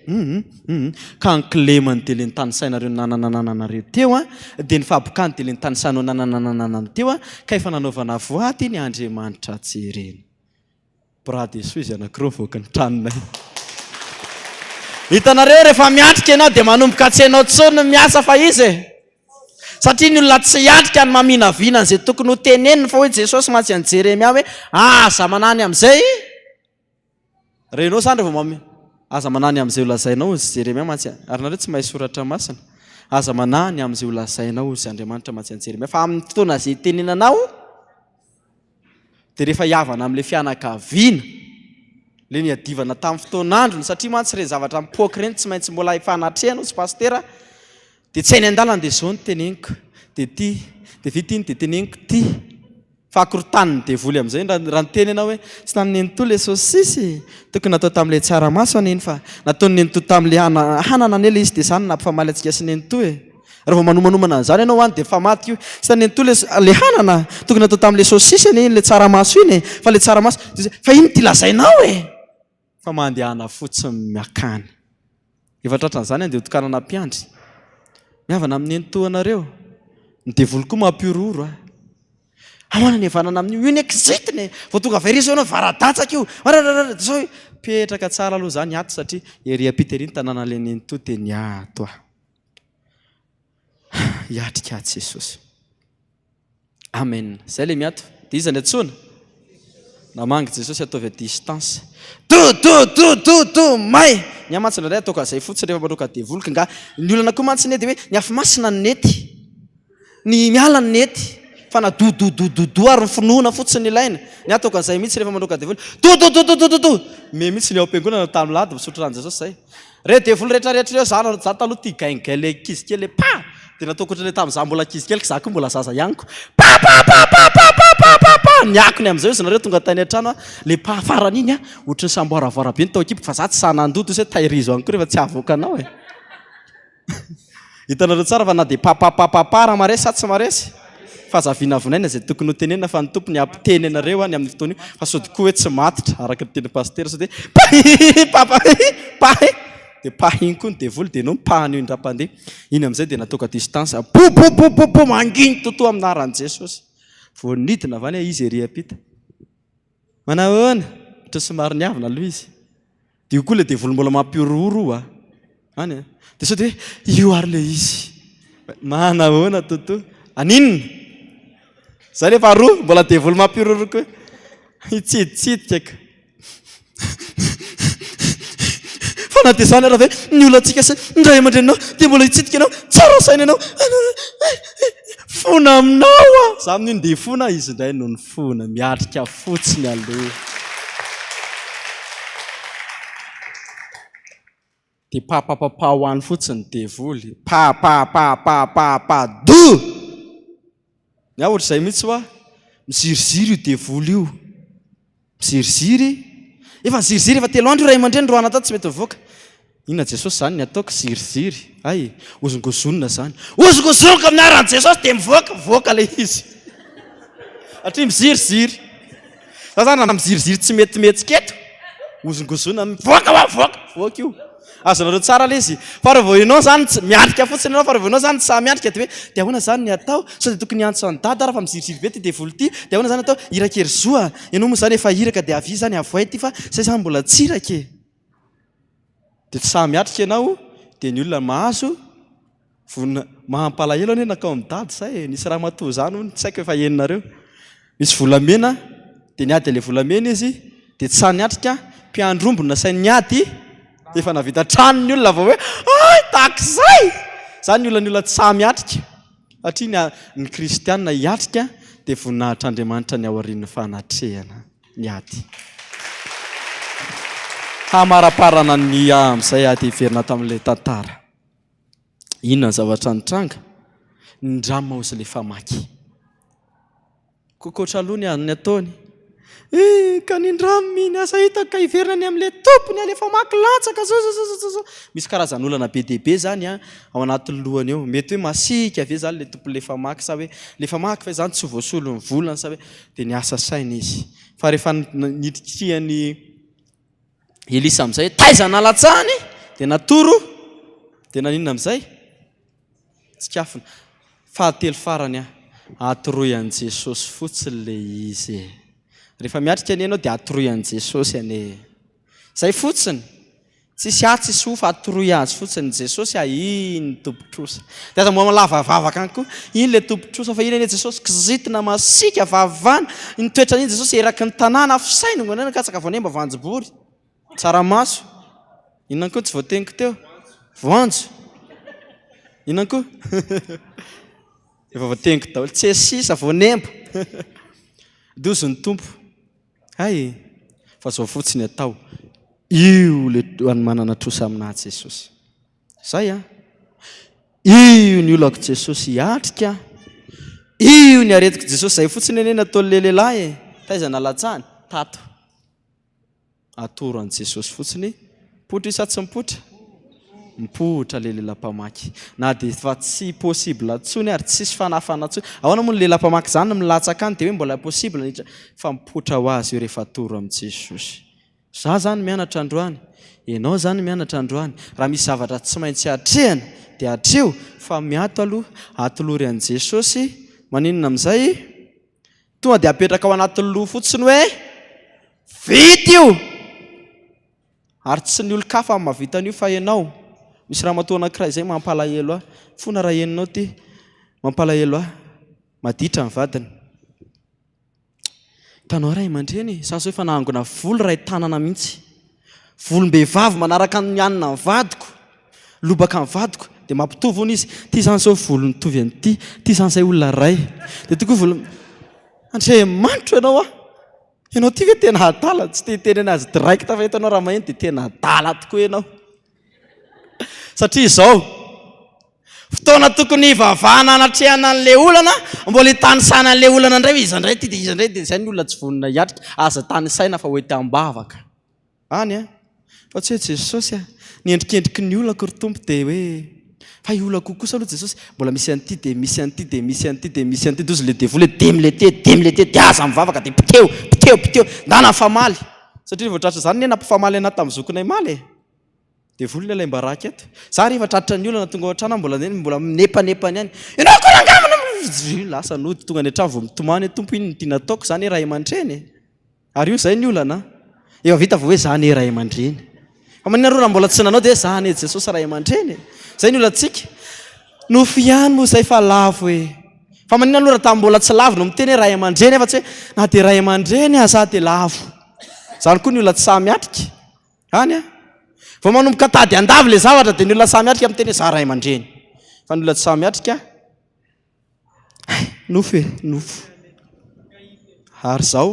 Hum hum ka ny kilemany dia le nitanisainareo nanananananareo teo an, dia ny fahabokany dia le nitanisanao nanananananana teo an, ka efa nanaovana voady ny Andriamanitra jerena. Bras de soa izy anankiroa mivoaka ny tranonay. Hitanareo rehefa miatrika ianao dia manomboka tsy hainao intsony ny miasa fa iza e? Satria ny olona tsy hiatrika ny maminavina an'izay tokony ho teneniny fa hoy Jesosy mantsy an'i Jeremia hoe aza manany amin'izay renao izany rehefa mami aza manany amin'izay ho lazainao hozy Jeremia mantsy ary nareo tsy mahay soratra masina aza manany amin'izay ho lazainao hozy Andriamanitra mantsy an'i Jeremia fa amin'ny fotoana izay itenenanao Dia rehefa hihavana amin'ilay fianakaviana, ilay niadivana tamin'ny fotoan'androny, satria mantsy ireny zavatra mipoaka ireny tsy maintsy mbola hifanatrehana hozy pasitera, dia tsy eny an-dalana dia izao no teneniko, dia ity, dia vita iny dia teneniko ity. Fa akorontanin'ny devoly amin'izay raha raha niteny ianao hoe tsy tamin'ny nenitoa ilay saosisy e, tokony natao tamin'ilay tsaramaso anie iny fa nataon'ny nenitoa tamin'ilay hana- hanana anie ilay izy dia izany no nampifamaly antsika sy nenitoa e. Raha vao manomanomana an'izany ianao any dia mifamadika io. Tsy tany nitoa le hanana, tokony natao tamin'ilay saosisy anie iny ilay tsaramaso iny e, fa ilay tsaramaso, fa ino ity lazainao e? Fa mandehana fotsiny miakany. Efa tratran'izany andeha hotokanana mpiandry. Mihavana amin'ny nenitoanareo. Ny devoly koa mampihorohoro a. Ahoana ny havanana amin'io? Io anie kizitina e! Vao tonga avy ery izao ianao vara-datsaka io. Arararara, dia izao mipetraka tsara aloha izany ato satria ery ampita ery ny tanànan'ilay nenitoa dia niato aho. Hiatrika ahy Jesosy. Amen. Zay le miato. Dia iza ny antsoina? Namangy Jesosy ataovy à distance. Do do do do do may. Ny ahy mantsy indraindray ataoko an'izay fotsiny rehefa mandroaka devoly ka nga ny olana koa mantsy anie dia hoe ny afo masina no nety. Ny miala no nety. Fa na do do do do do ary ny finoana fotsiny ilaina. Ny ahy ataoko an'izay mihitsy rehefa mandroaka devoly. Do do do do do do do. Me mihitsy ny ao am-piangonana tamin'ny lahady misotro rano Jesosy zay. Reo devoly rehetra rehetra reo za za taloha tia gaingain le ankizy kely le pa! De nataoko ohatran'le tamin'ny za mbola ankizy kely za koa mbola zaza ihany ko pa pa pa pa pa pa pa pa pa! Ny akony amin'izay ozy nareo tonga tany an-trano a le pa farany iny a ohatran'ny samboaravoara be ny tao an-kiboko fa za tsy sahy nandoto ozy hoe tairizo any koa rehefa tsy hahavoaka anao e! Hitanareo tsara fa na dia papapapapa raha maresy sa tsy maresy? Fa aza vinavinaina izay tokony ho tenenina fa ny Tompo ny hampiteny anareo any amin'ny fotoana io fa sao dia koa hoe tsy matotra araka ny tenin'i Pasitera sao dia pahi papahi pahi dia pahiny koa ny devoly dia ianao mipahana io indram-pandeha iny amin'izay dia nataoko à distance bo bo bo bo bo manginy toto amin'ny anaran'i Jesosy vao nidina avy any izy ery am-pita Manahoana? Ohatra somary niavona aloha izy. Dia io koa ilay devoly mbola mampihorohoro oa. Any a. Dia sao dia hoe io ary ilay izy. Manahoana Toto? Aninona? Zay ilay faharoa, mbola devoly mampihorohoro koa. Hitsiditsidika ka. Fa na dia izany ara ve ny olantsika sy ny ray aman-dreninao dia mbola hitsidika anao, tsara saina ianao. Fona aminao aho. Za amin'io ndeha hifona, izy indray no nifona, miatrika fotsiny aloha. Dia papapapa ho any fotsiny ny devoly. Pa pa pa pa pa pa du! Ny ahy ohatr'izay mihitsy hoa. Miziriziry io devoly io. Miziriziry. Efa niziriziry efa telo andro io ray aman-dreny roahana tato tsy mety mivoaka. Inona Jesosy izany ny ataoko? Ziriziry. Hay, hozongozonina izany. Hozongozoniko amin'ny anaran'i Jesosy dia mivoaka, mivoaka ilay izy. Satria miziriziry. Za zany raha miziriziry tsy mety mihetsika eto, hozongozonina, mivoaka hoa, mivoaka, mivoaka io. Azonareo tsara ilay izy. Fa raha vao ianao zany tsy miatrika fotsiny ianao, fa raha vao ianao zany tsy sahy miatrika dia hoe dia ahoana zany ny atao? Sao dia tokony hiantso an'i Dada aho fa miziriziry be ity devoly ity, dia ahoana zany atao? Iraka ery zo a! Ianao moa zany efa iraka dia avia zany avoay ity fa zay zany mbola tsy iraka e! Dia tsy sahy miatrika ianao dia ny olona mahazo Vonona mampalahelo anie nankao amin'i dada zay e, nisy ramatoa zany hono tsy haiko efa henonareo, misy volamena dia niady an'ilay volamena izy dia tsy sahy niatrika, mpiandry omby no nasainy niady, efa nahavita trano ny olona vao hoe hay tahaka izay! Zany ny olona ny olona tsy sahy miatrika satria ny ny kristiana hiatrika dia voninahitr'Andriamanitra ny aorian'ny fanatrehana ny ady. Hamaraparana ny amin'izay ady hiverina tamin'ilay tantara. Inona ny zavatra nitranga? Nindrama ozy ilay famaky. Kokoatra aloha ny ny ataony. Eh, ka nindrama iny, asa hitako ka hiverina any amin'ilay tompony ilay famaky latsaka zao zao zao zao zao. Misy karazan'olana be dia be zany an, ao anatin'ny lohany ao. Mety hoe masiaka ve zany ilay tompon'ilay famaky sa hoe ilay famaky ve zany tsy voasolon'ny volany sa hoe dia niasa saina izy. Fa rehefa nitrikitrihan'ny Elisa amin'izay, taiza nalatsahany? Dia natoro, dia naninona amin'izay? Tsikafona. Fahatelo farany an, atoroy an'i Jesosy fotsiny ilay izy e. Rehefa miatrika anie ianao dia atoroy an'i Jesosy anie e. Izay fotsiny. Tsisy ahy tsisy ho fa atoroy azy fotsiny. Jesosy ah, iny tompon-trosa. Dia aza mbola lava vavaka any koa. Iny ilay tompon-trosa fa iny anie Jesosy kizitina masiaka vavana. Ny toetran'iny Jesosy eraky ny tanàna fisaina ngo katsaka voanemba voanjobory. Tsaramaso. Inona koa tsy voateniko teo? Voanjo. Inona koa? Efa voateniko daholo. Tsiasisa, voanemba. Dozy ny Tompo. Hay e! Fa zao fotsiny atao. Io le manana trosa aminà Jesosy. Zay an! Io ny olako Jesosy hiatrika, io ny aretiko Jesosy, zay fotsiny anie nataon'le lehilahy e! Taiza nalatsahany? Tato. Atoro an'i Jesosy fotsiny, mipoitra io sa tsy mipoitra? Mipoitra le lehilahy mpamaky. Na dia efa tsy possible intsony ary tsisy fanafana intsony. Ahoana moa ny lehilahy mpamaky izany milatsaka any dia hoe mbola possible ny hiditra? Fa mipoitra ho azy io rehefa atoro amin'i Jesosy. Za zany mianatra androany, enao zany mianatra androany, raha misy zavatra tsy maintsy atrehana dia atreho fa miato aloha, atolory an'i Jesosy, maninona amin'izay? Tonga dia apetraka ao anatin'ny loha fotsiny hoe vita io! Ary tsy ny olon-kafa no mahavita an'io fa ianao. Misy ramatoa anankiray izay mampalahelo ahy, fona raha henonao ity, mampalahelo ahy, maditra ny vadiny. Hitanao ray aman-dreny e, za zao efa nahangona volo iray tanana mihitsy. Volom-behivavy manaraka ny hanina ny vadiko, lobaka ny vadiko, dia mampitovy hono izy, ity izany izao volo mitovy an'ity, ity izany izay olona iray. Dia ity koa volo, Andriamanitro ianao aho, ianao ity ve tena adala, tsy te hiteny anazy direct fa hitanao raha maheno dia tena adala tokoa ianao. Satria izao, fotoana tokony hivavahana hanatrehana an'ilay olana, mbola hitanisana an'ilay olana indray hoe iza indray ity dia iza indray dia izay ny olona tsy vonona hiatrika, aza tanisaina fa ho ety am-bavaka any an! Fa tsy hoe Jesosy a, ny endrikendriky ny olako ry Tompo dia hoe fa io olako io kosa aloha Jesosy mbola misy an'ity dia misy an'ity dia misy an'ity dia misy an'ity, dia hozy ilay devoly hoe demilete demilete dia aza mivavaka dia poteho poteho poteho, ndana mifamaly, satria rehefa tratra izany anie nampifamaly anah tamin'ny zokinay omaly e! Devoly ny alaim-baraka eto. Za rehefa tratra ny olana tonga ao an-trano aho mbola mbola minepanepana ihany. Ianao koa rangahy manao lasa nody tonga any an-trano vao mitomany hoe Tompo inona no tiana ataoko za anie ray aman-dreny e. Ary io izay ny olana an. Efa vita vao hoe za anie ray aman-dreny. Fa maninona aloha raha mbola tsy nanao dia hoe za anie Jesosy ray aman-dreny e. Zay ny olantsika. Nofy ihany moa izay fa lavo e. Fa maninona aloha raha tamin'ny mbola tsy lavo no miteny hoe ray aman-dreny nefa tsy hoe na dia ray aman-dreny aza aho dia lavo. Izany koa ny olona tsy sahy miatrika. Any an. Vao manomboka tady handavo ilay zavatra dia ny olona sahy miatrika miteny hoe za ray aman-dreny. Fa ny olona tsy sahy miatrika, hay, nofo e, nofo. Ary izao,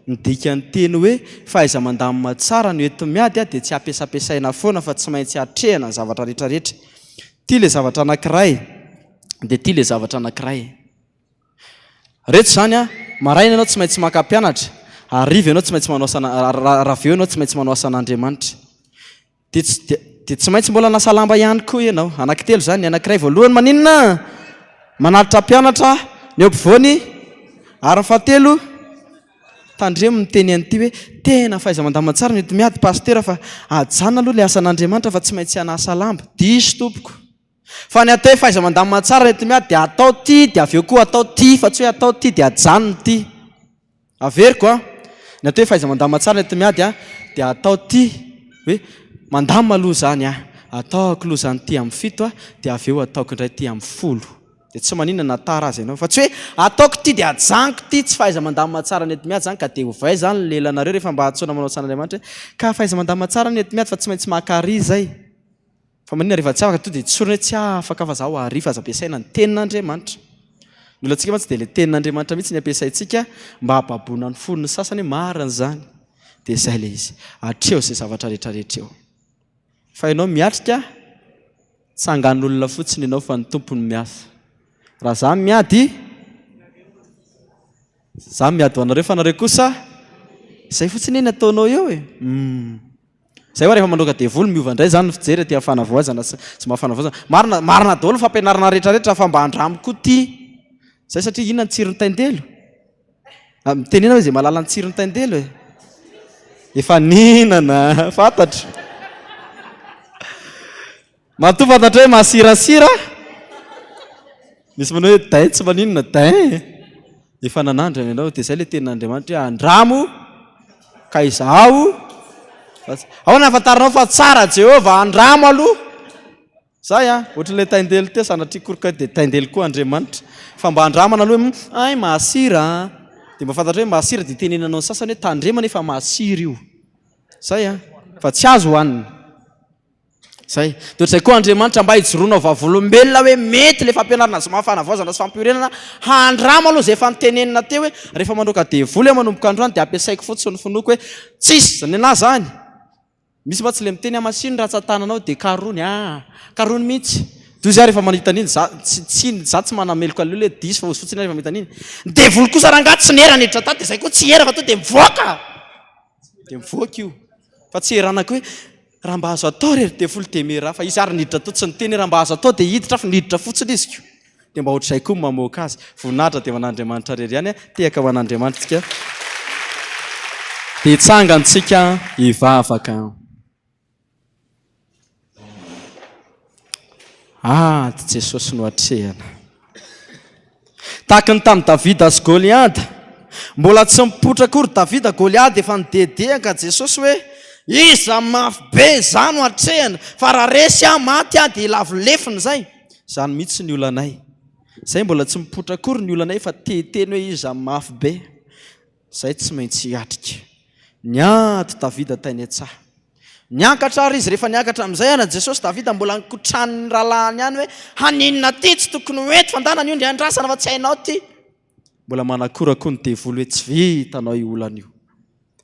ny dikan'ny teny hoe fahaiza-mandamina tsara no enti-miady dia tsy ampiasampiasaina foana fa tsy maintsy atrehina ny zavatra rehetra rehetra. Ity ilay zavatra anankiray. Dia ity ilay zavatra anankiray. Reto izany an, maraina ianao tsy maintsy maka mpianatra, hariva ianao tsy maintsy manao asana, raha avy eo ianao tsy maintsy manao asan'Andriamanitra. Dia tsy dia dia tsy maintsy mbola hanasa lamba ihany koa ianao. Anankitelo izany, ny anankiray voalohany maninona? Manatitra mpianatra, ny eo ampovoany, ary ny fahatelo tandremo miteny an'ity hoe tena fahaiza-mandamina tsara ny enti-miady pasitera fa ajanona aloha ilay asan'Andriamanitra fa tsy maintsy hanasa lamba. Diso tompoko. Fa ny atao hoe fahaiza-mandamina tsara eto miady dia atao ty dia avy eo koa atao ty fa tsy hoe atao ty dia ajanona ty. Averiko an, ny atao hoe fahaiza-mandamina tsara eto miady an dia atao ty hoe mandamina aloha izany an, ataoko aloha izany ty amin'ny fito an dia avy eo ataoko indray ty amin'ny folo. Dia tsy maninona na tara aza ianao fa tsy hoe ataoko ty dia ajanoko ty, tsy fahaiza-mandamina tsara ny eto miady izany ka dia ovay izany ny lelanareo rehefa mba antsoina manao asan'Andriamanitra hoe ka fahaiza-mandamina tsara ny eto miady fa tsy maintsy maka ary izay. Fa maninona rehefa tsy afaka tonga dia tsorina hoe tsy afaka fa zaho ary fa aza ampiasaina ny tenin'Andriamanitra. Ny olantsika mantsy dia ilay tenin'Andriamanitra mihitsy ny ampiasaintsika mba hababoana ny fon'ny sasany hoe marina izany. Dia izay ilay izy. Atreho izay zavatra rehetra rehetra eo. Fa ianao miatrika tsangan'olona fotsiny ianao fa ny Tompo no miasa. Raha za miady, za miady ho anareo fa nareo kosa izay fotsiny anie ny ataonao eo e. Humm. Zay hoa rehefa mandroaka devoly miova indray zany ny fijery aty amin'ny fanavaozana sy sy maha fanavaozana. Marina marina daholo ny fampianarana rehetra rehetra fa mba andramo koa ty. Zay satria inona ny tsiron'ny taindelo? Ah, mitenena hoe zay mahalala ny tsiron'ny taindelo e. Efa nihinana, fantatro. Matoa fantatra hoe masirasira, misy manao hoe dain tsy maninona, dain. Efa nanandrana ianao, dia izay ilay tenin'Andriamanitra hoe andramo ka izaho. Ahoana ahafantaranao fa tsara Jehovah? Andramo aloha. Zay an, ohatran'ilay taindelo teo, sanatria koroka dia taindelo koa Andriamanitra. Fa mba andramana aloha hoe hay masira an. Dia mba fantatra hoe masira dia tenenanao ny sasany hoe tandremana efa masira io. Zay an, fa tsy azo hohanina. Zay. Dia ohatr'izay koa Andriamanitra mba hijoroanao vavolombelona hoe mety ilay fampianarana zoma fanavaozana sy fampiorenana, handramo aloha izay efa notenenina teo hoe rehefa mandroaka devoly aho manomboka androany dia ampiasaiko fotsiny ny finoako hoe tsisy ny anah zany. Misy mantsy ilay miteny hamasino ny ratsan-tananao dia karony ah, karony mihitsy. Dozy aho rehefa mahita an'iny, za tsy tsy za tsy manameloka an'ilay olona hoe diso fa ozy fotsiny aho rehefa mahita an'iny. Ny devoly kosa rangahy tsy niera niditra tato dia zay koa tsy hiera fa tonga dia mivoaka. Dia mivoaka io. Fa tsy eranako hoe raha mba azo atao re ry devoly dia mera fa izy ary niditra tao tsy niteny hoe raha mba azo atao dia hiditra fa niditra fotsiny izy ko. Dia mba ohatr'izay koa ny mamoaka azy. Voninahitra dia ho an'Andriamanitra irery ihany. Tehaka ho an'Andriamanitra tsika. Dia hitsangana tsika hivavaka. Ady Jesosy no atrehana. Tahaka ny tamin'i Davida sy Goliada. Mbola tsy nipoitra akory Davida, Goliada efa nidedehaka Jesosy hoe, Iza mafy be, izaho no atrehana, fa raha resy aho, maty aho, dia hilavo lefona izay. Izany mihitsy ny olanay. Izay mbola tsy mipoitra akory ny olanay fa te hiteny hoe iza mafy be. Izay tsy maintsy hiatrika. Niady Davida tany an-tsaha. Niakatra ary izy, rehefa niakatra amin'izay ana Jesosy, Davida mbola nikotranin'ny rahalahiny ihany hoe, haninona ty, tsy tokony ho eto fa ndana ny ondry andrasana fa tsy hainao ty. Mbola manakora koa ny devoly hoe tsy vitanao io olana io.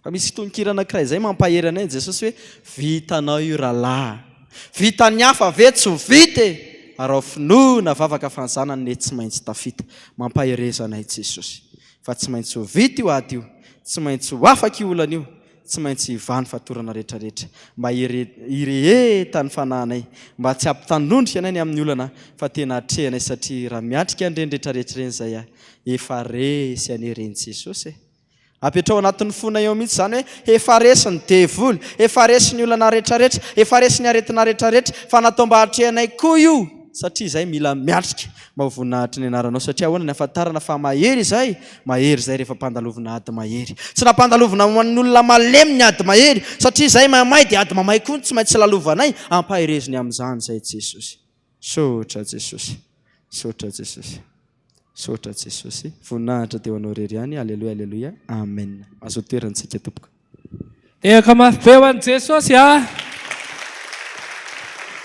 Fa misy tononkira anankiray izay mampahery anay Jesosy hoe, vitanao io rahalahy. Vitan'ny hafa ve tsy ho vita e? Araho finoana vavaka fa ny zanany ne tsy maintsy tafita. Mampahereza anay Jesosy. Fa tsy maintsy ho vita io ady io, tsy maintsy ho afaka io olana io, tsy maintsy hivaha ny fatorana rehetrarehetra, mba hirehetan'ny fanahinay, mba tsy hampitandrondrika anay ny amin'ny olana fa tena atrehanay satria raha miatrika an'ireny rehetrarehetra ireny izay a, efa resy anie ireny Jesosy e! Apetraho anatin'ny fonay ao mihitsy izany hoe efa resy ny devoly, efa resy ny olana rehetrarehetra, efa resy ny aretina rehetrarehetra, fa natao mba hatrehanay koa io satria izay mila miatrika. Mba ho voninahitry ny anaranao. Satria ahoana ny ahafantarana fa mahery izay? Mahery izay rehefa ampandalovina ady mahery. Tsy nampandalovina ho an'ny olona malemy ny ady mahery, satria izay mamay dia ady mamay koa no tsy maintsy lalovanay. Ampahereziny amin'izany izay Jesosy. Misaotra Jesosy. Misaotra Jesosy. Misaotra Jesosy. Voninahitra dia ho anao irery ihany. Aleloia aleloia. Amen. Mazoto toerana tsika tompoko. Tehaka mafy be ho an'i Jesosy a!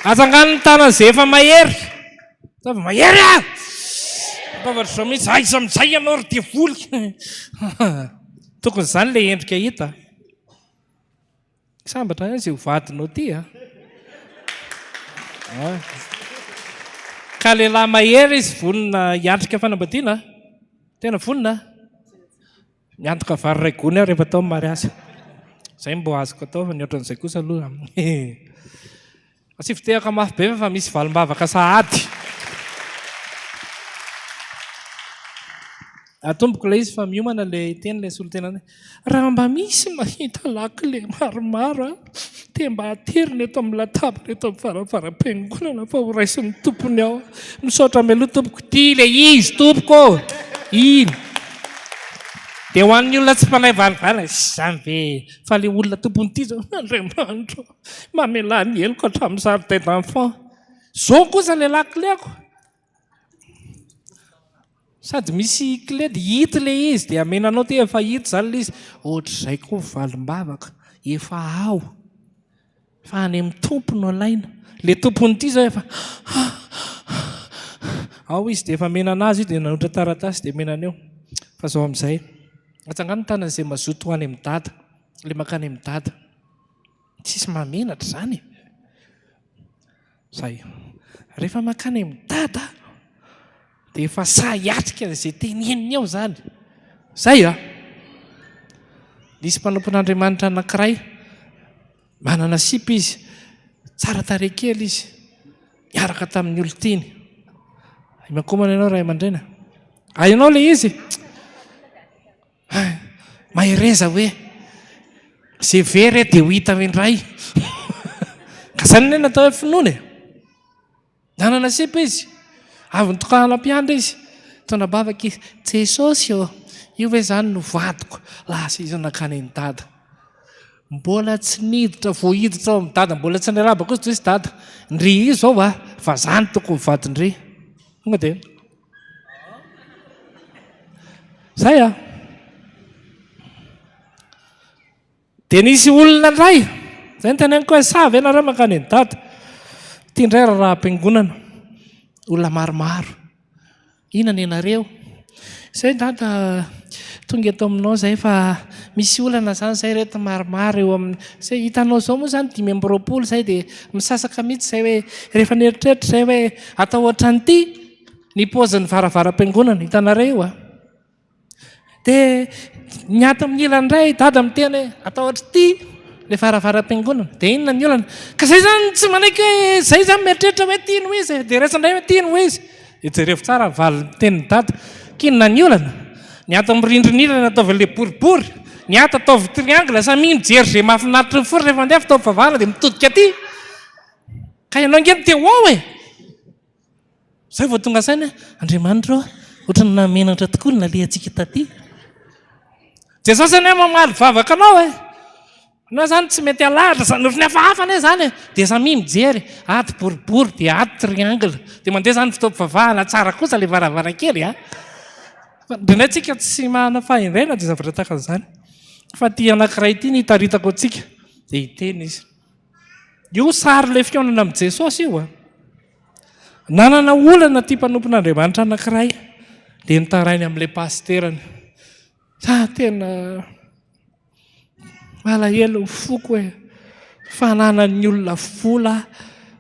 Atsangano ny tanana izay efa mahery. Ataovy mahery a! Ataovy ohatr'izao mihitsy, aiza amin'izay ianao ry devoly. Tokony izany ilay endrika hita. Sambatra ihany izay ho vadinao ity a! Ka lehilahy mahery izy vonona hiatrika fanambadiana? Tena vonona? Miantoka vary iray gony aho rehefa atao ny mariazy. Izay no mbo azoko atao fa ny ohatran'izay kosa aloha. Asivo tehaka mafy be fa misy valim-bavaka sahady. Atomboko ilay izy fa miomana ilay teny ilay solontenany. Raha mba misy mahita lakile maromaro dia mba aterina eto amin'ny latabatra eto amin'ny varavaram-piangonana fa ho raisin'ny tompony ao. Misaotra mialoha tompoko. Ity ilay izy tompoko ô! Iny. Dia ho an'ny olona tsy mpanay valivaly, izany ve fa ilay olona tompon'ity izao, Andriamanitra ô, mamelà ny heloko hatramin'ny jardin d'enfant. Izao kosa ilay lakileko. Sady misy clé dia hita ilay izy dia amena anao ty efa hita izany ilay izy. Ohatr'izay koa ny valim-bavaka, efa ao fa any amin'ny Tompo no alaina. Ilay tompon'ity izao efa ao izy dia efa amena an'azy io dia nanoratra taratasy dia amena an'io. Fa izao amin'izay, atsangano ny tanana izay mazoto ho any amin'i Dada, ilay mankany amin'i Dada. Tsisy mahamenatra izany e. Zay. Rehefa mankany amin'i Dada dia efa sahy hiatrika an'izay teneniny eo izany. Zay a! Nisy mpanompon'Andriamanitra anankiray, manana sipa izy, tsara tarehy kely izy, niaraka tamin'ny olon-tiany. Miankohomana ianao ray aman-dreny. Hainao ilay izy? Mahereza hoe ze very dia ho hita indray. Ka zany anie natao hoe finoana e. Nanana sipa izy, avy nitokahana mpiandry izy, nitondra am-bavaka izy, Jesosy ô, io ve zany no vadiko? Lasa izy nankany an'i Dada. Mbola tsy niditra, vao hiditra ao amin'i Dada, mbola tsy niarahaba koa izy, Dada, ndry io zao a, fa za no tokony vadin-dry. Tonga dia. Zay a! Dia nisy olona indray, zay no teneniko hoe sahy ve nareo mankany an'i Dada? Ity indray raharaham-piangonana, olona maromaro. Inona ny anareo? Zay Dada, tonga eto aminao zay fa misy olana zany zay reto maromaro eo amin'ny, zay hitanao zao moa zany 25 zay dia misasaka mihitsy zay hoe rehefa nieritreritra zay hoe atao ohatran'ity Ny paozin'ny varavaram-piangonana, hitanareo io a? Dia ny ato amin'ny ilany indray, dada miteny hoe atao ohatr'ity ilay varavaram-piangonana. Dia inona ny olana? Ka izay izany tsy manaiky hoe izay izany mieritreritra hoe ity no izy e. Dia raisina indray hoe ity no izy. Dia jerevo tsara ny valin-tenin'i dada. K'inona ny olana? Ny ato amin'ny rindrina ilany ataovy ilay boribory, ny ato ataovy triangle, samia mijery izay mahafinaritra ny fo rehefa mandeha fotoam-pivavahana dia mitodika aty. Ka ianao ange no te ho ao e! Zay vao tonga saina hoe, Andriamanitra ô, ohatran'ny nahamenatra tokoa ny nalehantsika taty. Jesosy anie mamaly vavaka anao e. Anao zany tsy mety alahatra, zany ohatran'ny hafahafa anie zany e. Dia samia mijery, ato boribory dia ato triangle. Dia mandeha zany fotoam-pivavahana, tsara kosa ilay varavarankely a. Fa indraindray tsika tsy manana fahendrena dia zavatra tahaka an'izany. Fa ity anankiray ity no itaritako antsika, dia hiteny izy. Io sary ilay fihaonana amin'i Jesosy io a. Nanana olana ity mpanompon'Andriamanitra anankiray dia nitarainy amin'ilay pasiterany. Za tena malahelo ny foko e. Fananan'ny olona vola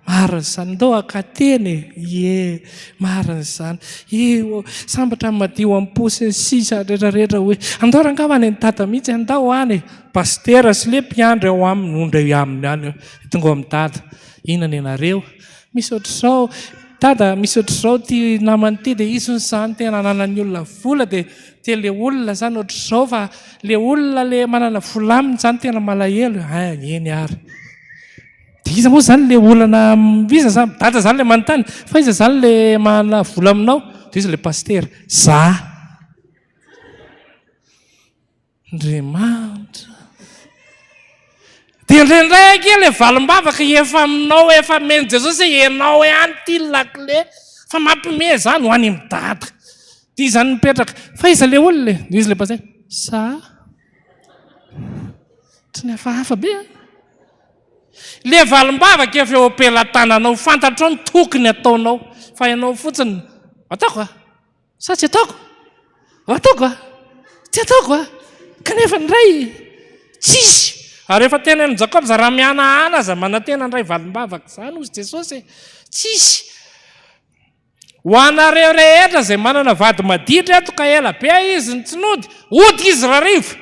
marina izany. Ndao haka teny e. Ie, marina izany. Io sambatra ny madio am-po sy ny sisa rehetra rehetra hoe andao rangaha ho any an'i dada mihitsy, andao any e. Pasitera sy le mpiandry ao aminy no ndray aminy any. Tonga ao amin'i dada. Inona ny anareo? Misy ohatr'izao, Dada, misy ohatr'izao ity namana ity dia izy hono izany tena ananan'ny olona vola dia dia le olona izany ohatr'izao fa le olona le manana vola aminy izany tena malahelo. Hay, eny ary. Dia iza moa izany le olana, iza izany, Dada izany le manontany, fa iza izany le manana vola aminao? Dia izy le pasitera, za. Andriamanitra. Dia indraindray ange ilay valim-bavaka efa aminao, efa amen'i Jesosy hoe ianao ihany ity ny lakile fa mampime izany ho any amin'i Dada. Dia izy izany mipetraka. Fa iza ilay olona e? Dia izy ilay pasitera. Sa? Ohatran'ny hafahafa be an! Ilay valim-bavaka efa eo am-pelatananao, fantatrao ny tokony ataonao, fa ianao fotsiny, ataoko a! Sa tsy ataoko? Ataoko a! Tsy ataoko a! Kanefa ny ray tsisy. Ary efa tenenin'i Jakoba za raha mihanahana aza manantena handray valim-bavaka izany hozy Jesosy e! Tsisy. Ho anareo rehetra izay manana vady maditra eto ka ela be izy no tsy nody, hody izy rariva.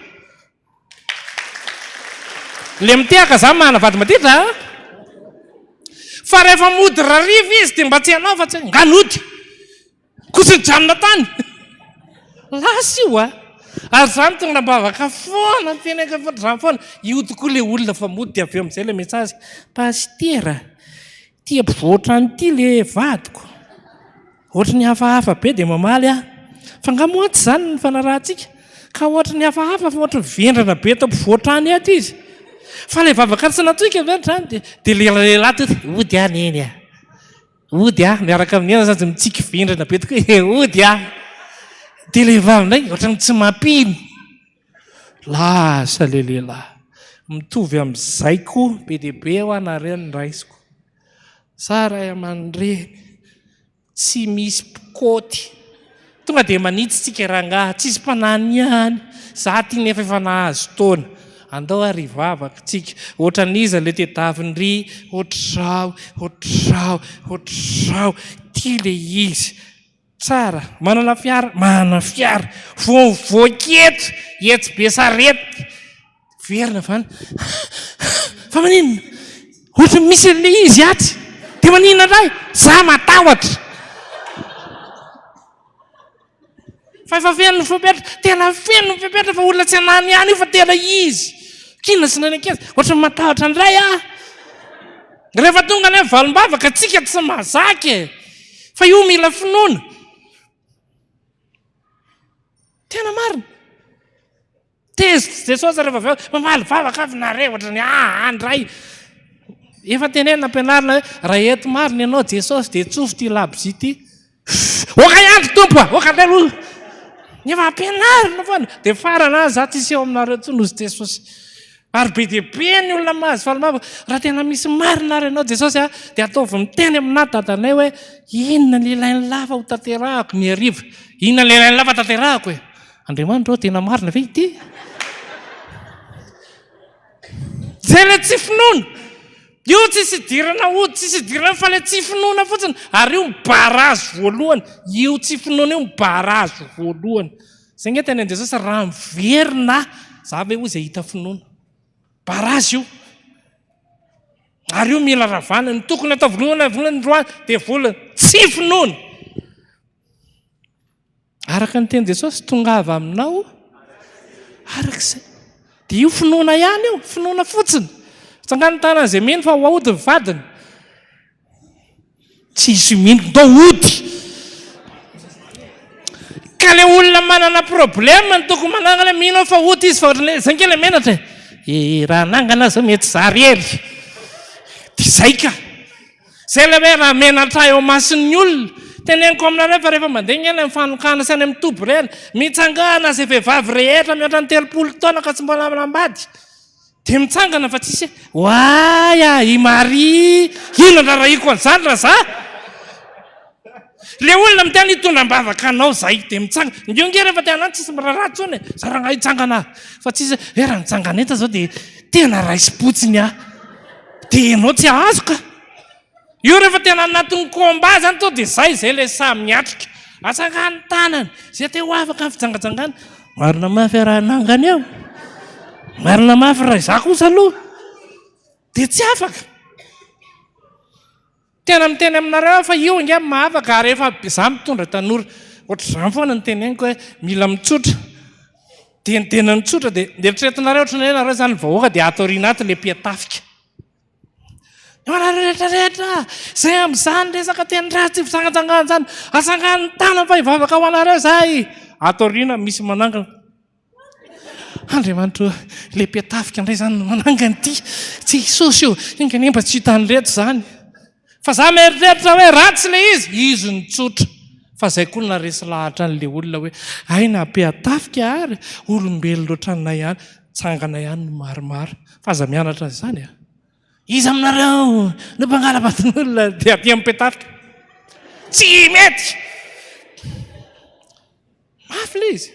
Le mitehaka za manana vady maditra a! Fa rehefa mody rariva izy dia mba tsy ianao fa tsy nga nody. Koa tsy nijanona tany. Lasa io a! Ary za mitondra am-bavaka foana, mitenenka ohatr'izany foana. Io tokoa le olona fa mody dia avy eo amin'izay le message, Pasitera, ity ampovoan-trano ity le vadiko. Ohatry ny hafahafa be dia mamaly aho. Fa nga moa tsy izany ny fanarahantsika? Ka ohatry ny hafahafa fa ohatry ny vendrana be eto ampovoan-trano eto izy. Fa ilay vavaka tsy natoika ve hatrany dia dia le lehilahy toa hody aho neny a! Hody aho miaraka amin'ny ena sady mitsiky vendrana be tokoa e, hody aho. Dia ilay vavy indray ohatry ny tsy mampino. Lasa ilay lehilahy. Mitovy amin'izay koa be dia be hoa nareo ny raisiko. Za ray aman-dreny. Tsy misy mpikôty. Tonga dia manitsy tsika rangaha, tsisy mpanany ihany. Za ty nefa efa nahazo taona. Andao ary hivavaka tsika. Ohatran'iza le tedavin-dry? Ohatr'izao, ohatr'izao, ohatr'izao. Ty le izy. Tsara. Manana fiara? Manana fiara. Vao mivoaka eto, etsy Besarety. Verina va ny Fa maninona? Ohatran'ny misy an'ilay izy atsy. Dia maninona indray? Za matahotra. Fa efa feno ny fepetra. Tena feno ny fepetra fa olona tsy anany ihany io fa tena izy. K'inona sy nany ankizy? Ohatran'ny matahotra indray aho. Rehefa tonga anie valim-bavaka tsika tsy mahazaka e. Fa io mila finoana. Tena marina. Tezitra Jesosy rehefa avy eo, mamaly vavaka avy nareo ohatran'ny aa ndray. Efa tenenina ampianarina hoe raha eto marina ianao Jesosy dia tsofy ity labozia ity. Oka ihany ry Tompo a! Oka ndray aloha. Efa ampianarina foana. Dia farany ah za tsisy eo aminareo intsony hozy Jesosy. Ary be dia be ny olona mahazo fahalemana. Raha tena misy marina ary ianao Jesosy a, dia ataovy miteny aminà dadanay hoe inona ny ilain'ny lafa ho tanterahako ny hariva. Inona ny ilain'ny lafa tanterahako e? Andriamanitra ô, tena marina ve ity? Zay ilay tsy finoana. Io tsisy idirana ody, tsisy idirana fa ilay tsy finoana fotsiny. Ary io barazy voalohany. Io tsy finoana io barazy voalohany. Zay nge teny an-Jesosy raha miverina za ve hoy izay hita finoana. Barazy io. Ary io mila ravana. Ny tokony atao voalohany voalohany roa dia vola tsy finoana. Araka ny tenin'i Jesosy, tongava aminao araka izay. Dia io finoana ihany io, finoana fotsiny. Tsangano ny tanana izay mino fa ho aody ny vadiny. Tsy hisy mino, ndao hody. Ka le olona manana problème ny tokony manangana mino aho fa hody izy fa ohatran'ny hoe zay nge le menatra e. Eh, raha hanangana aho zao mety zary hery. Dia zay ka. Izay ilay hoe raha menatra eo imason'ny olona. Teneniko aminareo fa rehefa mandeha any amin'ny fanokana sy any amin'ny toby ireny, mitsangana izay vehivavy rehetra mihoatra ny 30 taona ka tsy mbola manambady. Dia mitsangana fa tsisy hoe, oay a, i Maria, inona no raharahiko an'izany raha za? Ilay olona miteny hitondra am-bavaka anao zay dia mitsangana. Io nge rehefa te hanano tsisy miraharaha intsony e. Za rangahy hitsangana aho. Fa tsisy hoe raha nitsangana eto zao dia tena raisim-potsiny aho. Dia ianao tsy hahazo ka. Io rehefa tena anatin'ny combat zany to dia zay zay ilay sahy miatrika. Atsangano ny tanany. Zay te ho afaka amin'ny fijangajangana. Marina mafy raha hanangana eo. Marina mafy raha izaho kosa aloha. Dia tsy afaka. Tena miteny aminareo aho fa io ange mahavaka ary efa za mitondra tanora ohatr'izany foana no teneniko hoe mila mitsotra dia ny tena mitsotra dia eritreretinareo ohatran'ny hoe nareo izany vahoaka dia ato aoriana ato ilay mpiatafika nareo rehetra rehetra izay amin'izany resaka teny ratsy fitsangantsangana izany atsangano ny tanana fa hivavaka ho anareo izahay ato aoriana misy manangana Andriamanitra ô, ilay mpiatafika indray izany no manangana ity. Jesosy ô, enga anie mba tsy hitan'ireto izany. Fa za mieritreritra hoe ratsy ilay izy, izy no tsotra. Fa zay koa no naharesy lahatra an'le olona hoe hay na Ampiatafika ary olombelona ohatranay ihany, tsangana ihany no maromaro. Fa aza mianatra an'izany a! Iza aminareo no mpangala-baton'olona dia aty Ampiatafika? Tsy mety! Mafy ilay izy.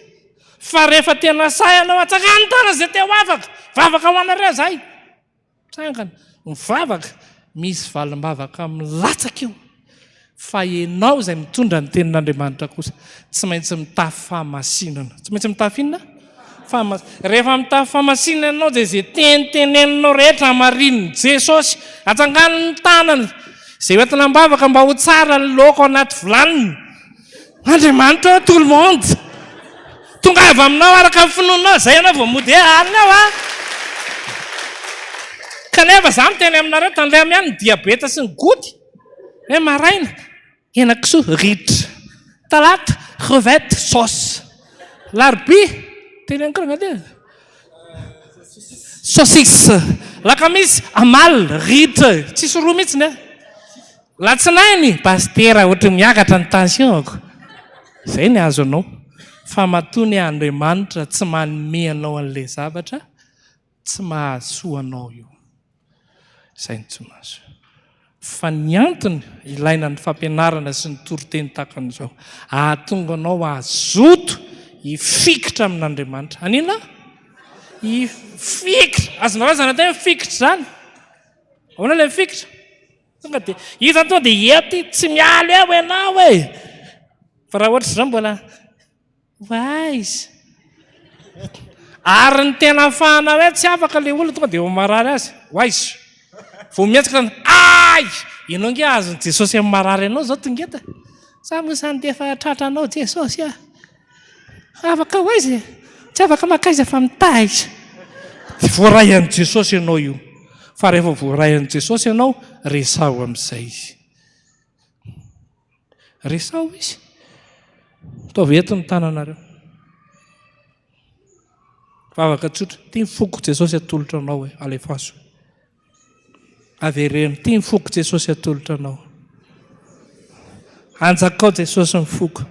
Fa rehefa tena sahy ianao, atsangano ny tanana izay te ho afaka. Vavaka ho anareo izahay. Tsangana, mivavaka, misy valim-bavaka milatsaka eo. Fa ianao izay mitondra ny tenin'Andriamanitra kosa, tsy maintsy mitafy fahamasinana. Tsy maintsy mitafy inona? Fahamasinana. Rehefa mitafy fahamasinana ianao dia izay teny teneninao rehetra hamarinin'i Jesosy. Atsangano ny tanana. Izay hoentina am-bavaka mba ho tsara ny laoka ao anaty vilaniny. Andriamanitra ô tout le monde. Tongava aminao araka ny finoanao, zay ianao vao mody hoe alina aho a. Kanefa za miteny aminareo tandremo ihany ny diabeta sy ny goty. Hoe maraina, henakisoa ritra. Talata, crevette sauce. Larobia, teneniko rangahy ty. Saucisse. Lakamisy, amal, ritra. Tsisy roa mihitsy ny. Latsinainy, Pasitera ohatry ny miakatra ny tension-ko. Izay ny azonao. Fa matoa ny Andriamanitra tsy manome anao an'ilay zavatra, tsy mahasoa anao io. Izay no tsy mahasoa. Fa ny antony ilaina ny fampianarana sy ny toriteny tahaka an'izao, ahatonga anao hazoto hifikitra amin'Andriamanitra. Haninona? Hifikitra. Azonao lazaina tena hoe mifikitra izany? Ahoana ilay mifikitra? Tonga dia io zany tonga dia ety tsy miala eo ianao e. Fa raha ohatra izao mbola ho aiza. Ary ny tena ahafahana hoe tsy afaka ilay olona tonga dia efa marary azy. Ho aiza. Vao mihetsika zany ay! Ianao nge azon'i Jesosy amin'ny marary anao izao tonga eto e. Sa moa izany dia efa tratranao Jesosy ah. Afaka ho aiza e? Tsy afaka mankaiza fa mitaiza. Tsy voaray an'i Jesosy ianao io. Fa rehefa voaray an'i Jesosy ianao, resaho amin'izay izy. Resaho izy. Ataovy eto ny tananareo. Vavaka tsotra. Ity ny foko Jesosy atolotra anao e. Alefaso. Avereno, ity ny foko Jesosy atolotra anao. Anjakao Jesosy ny foko.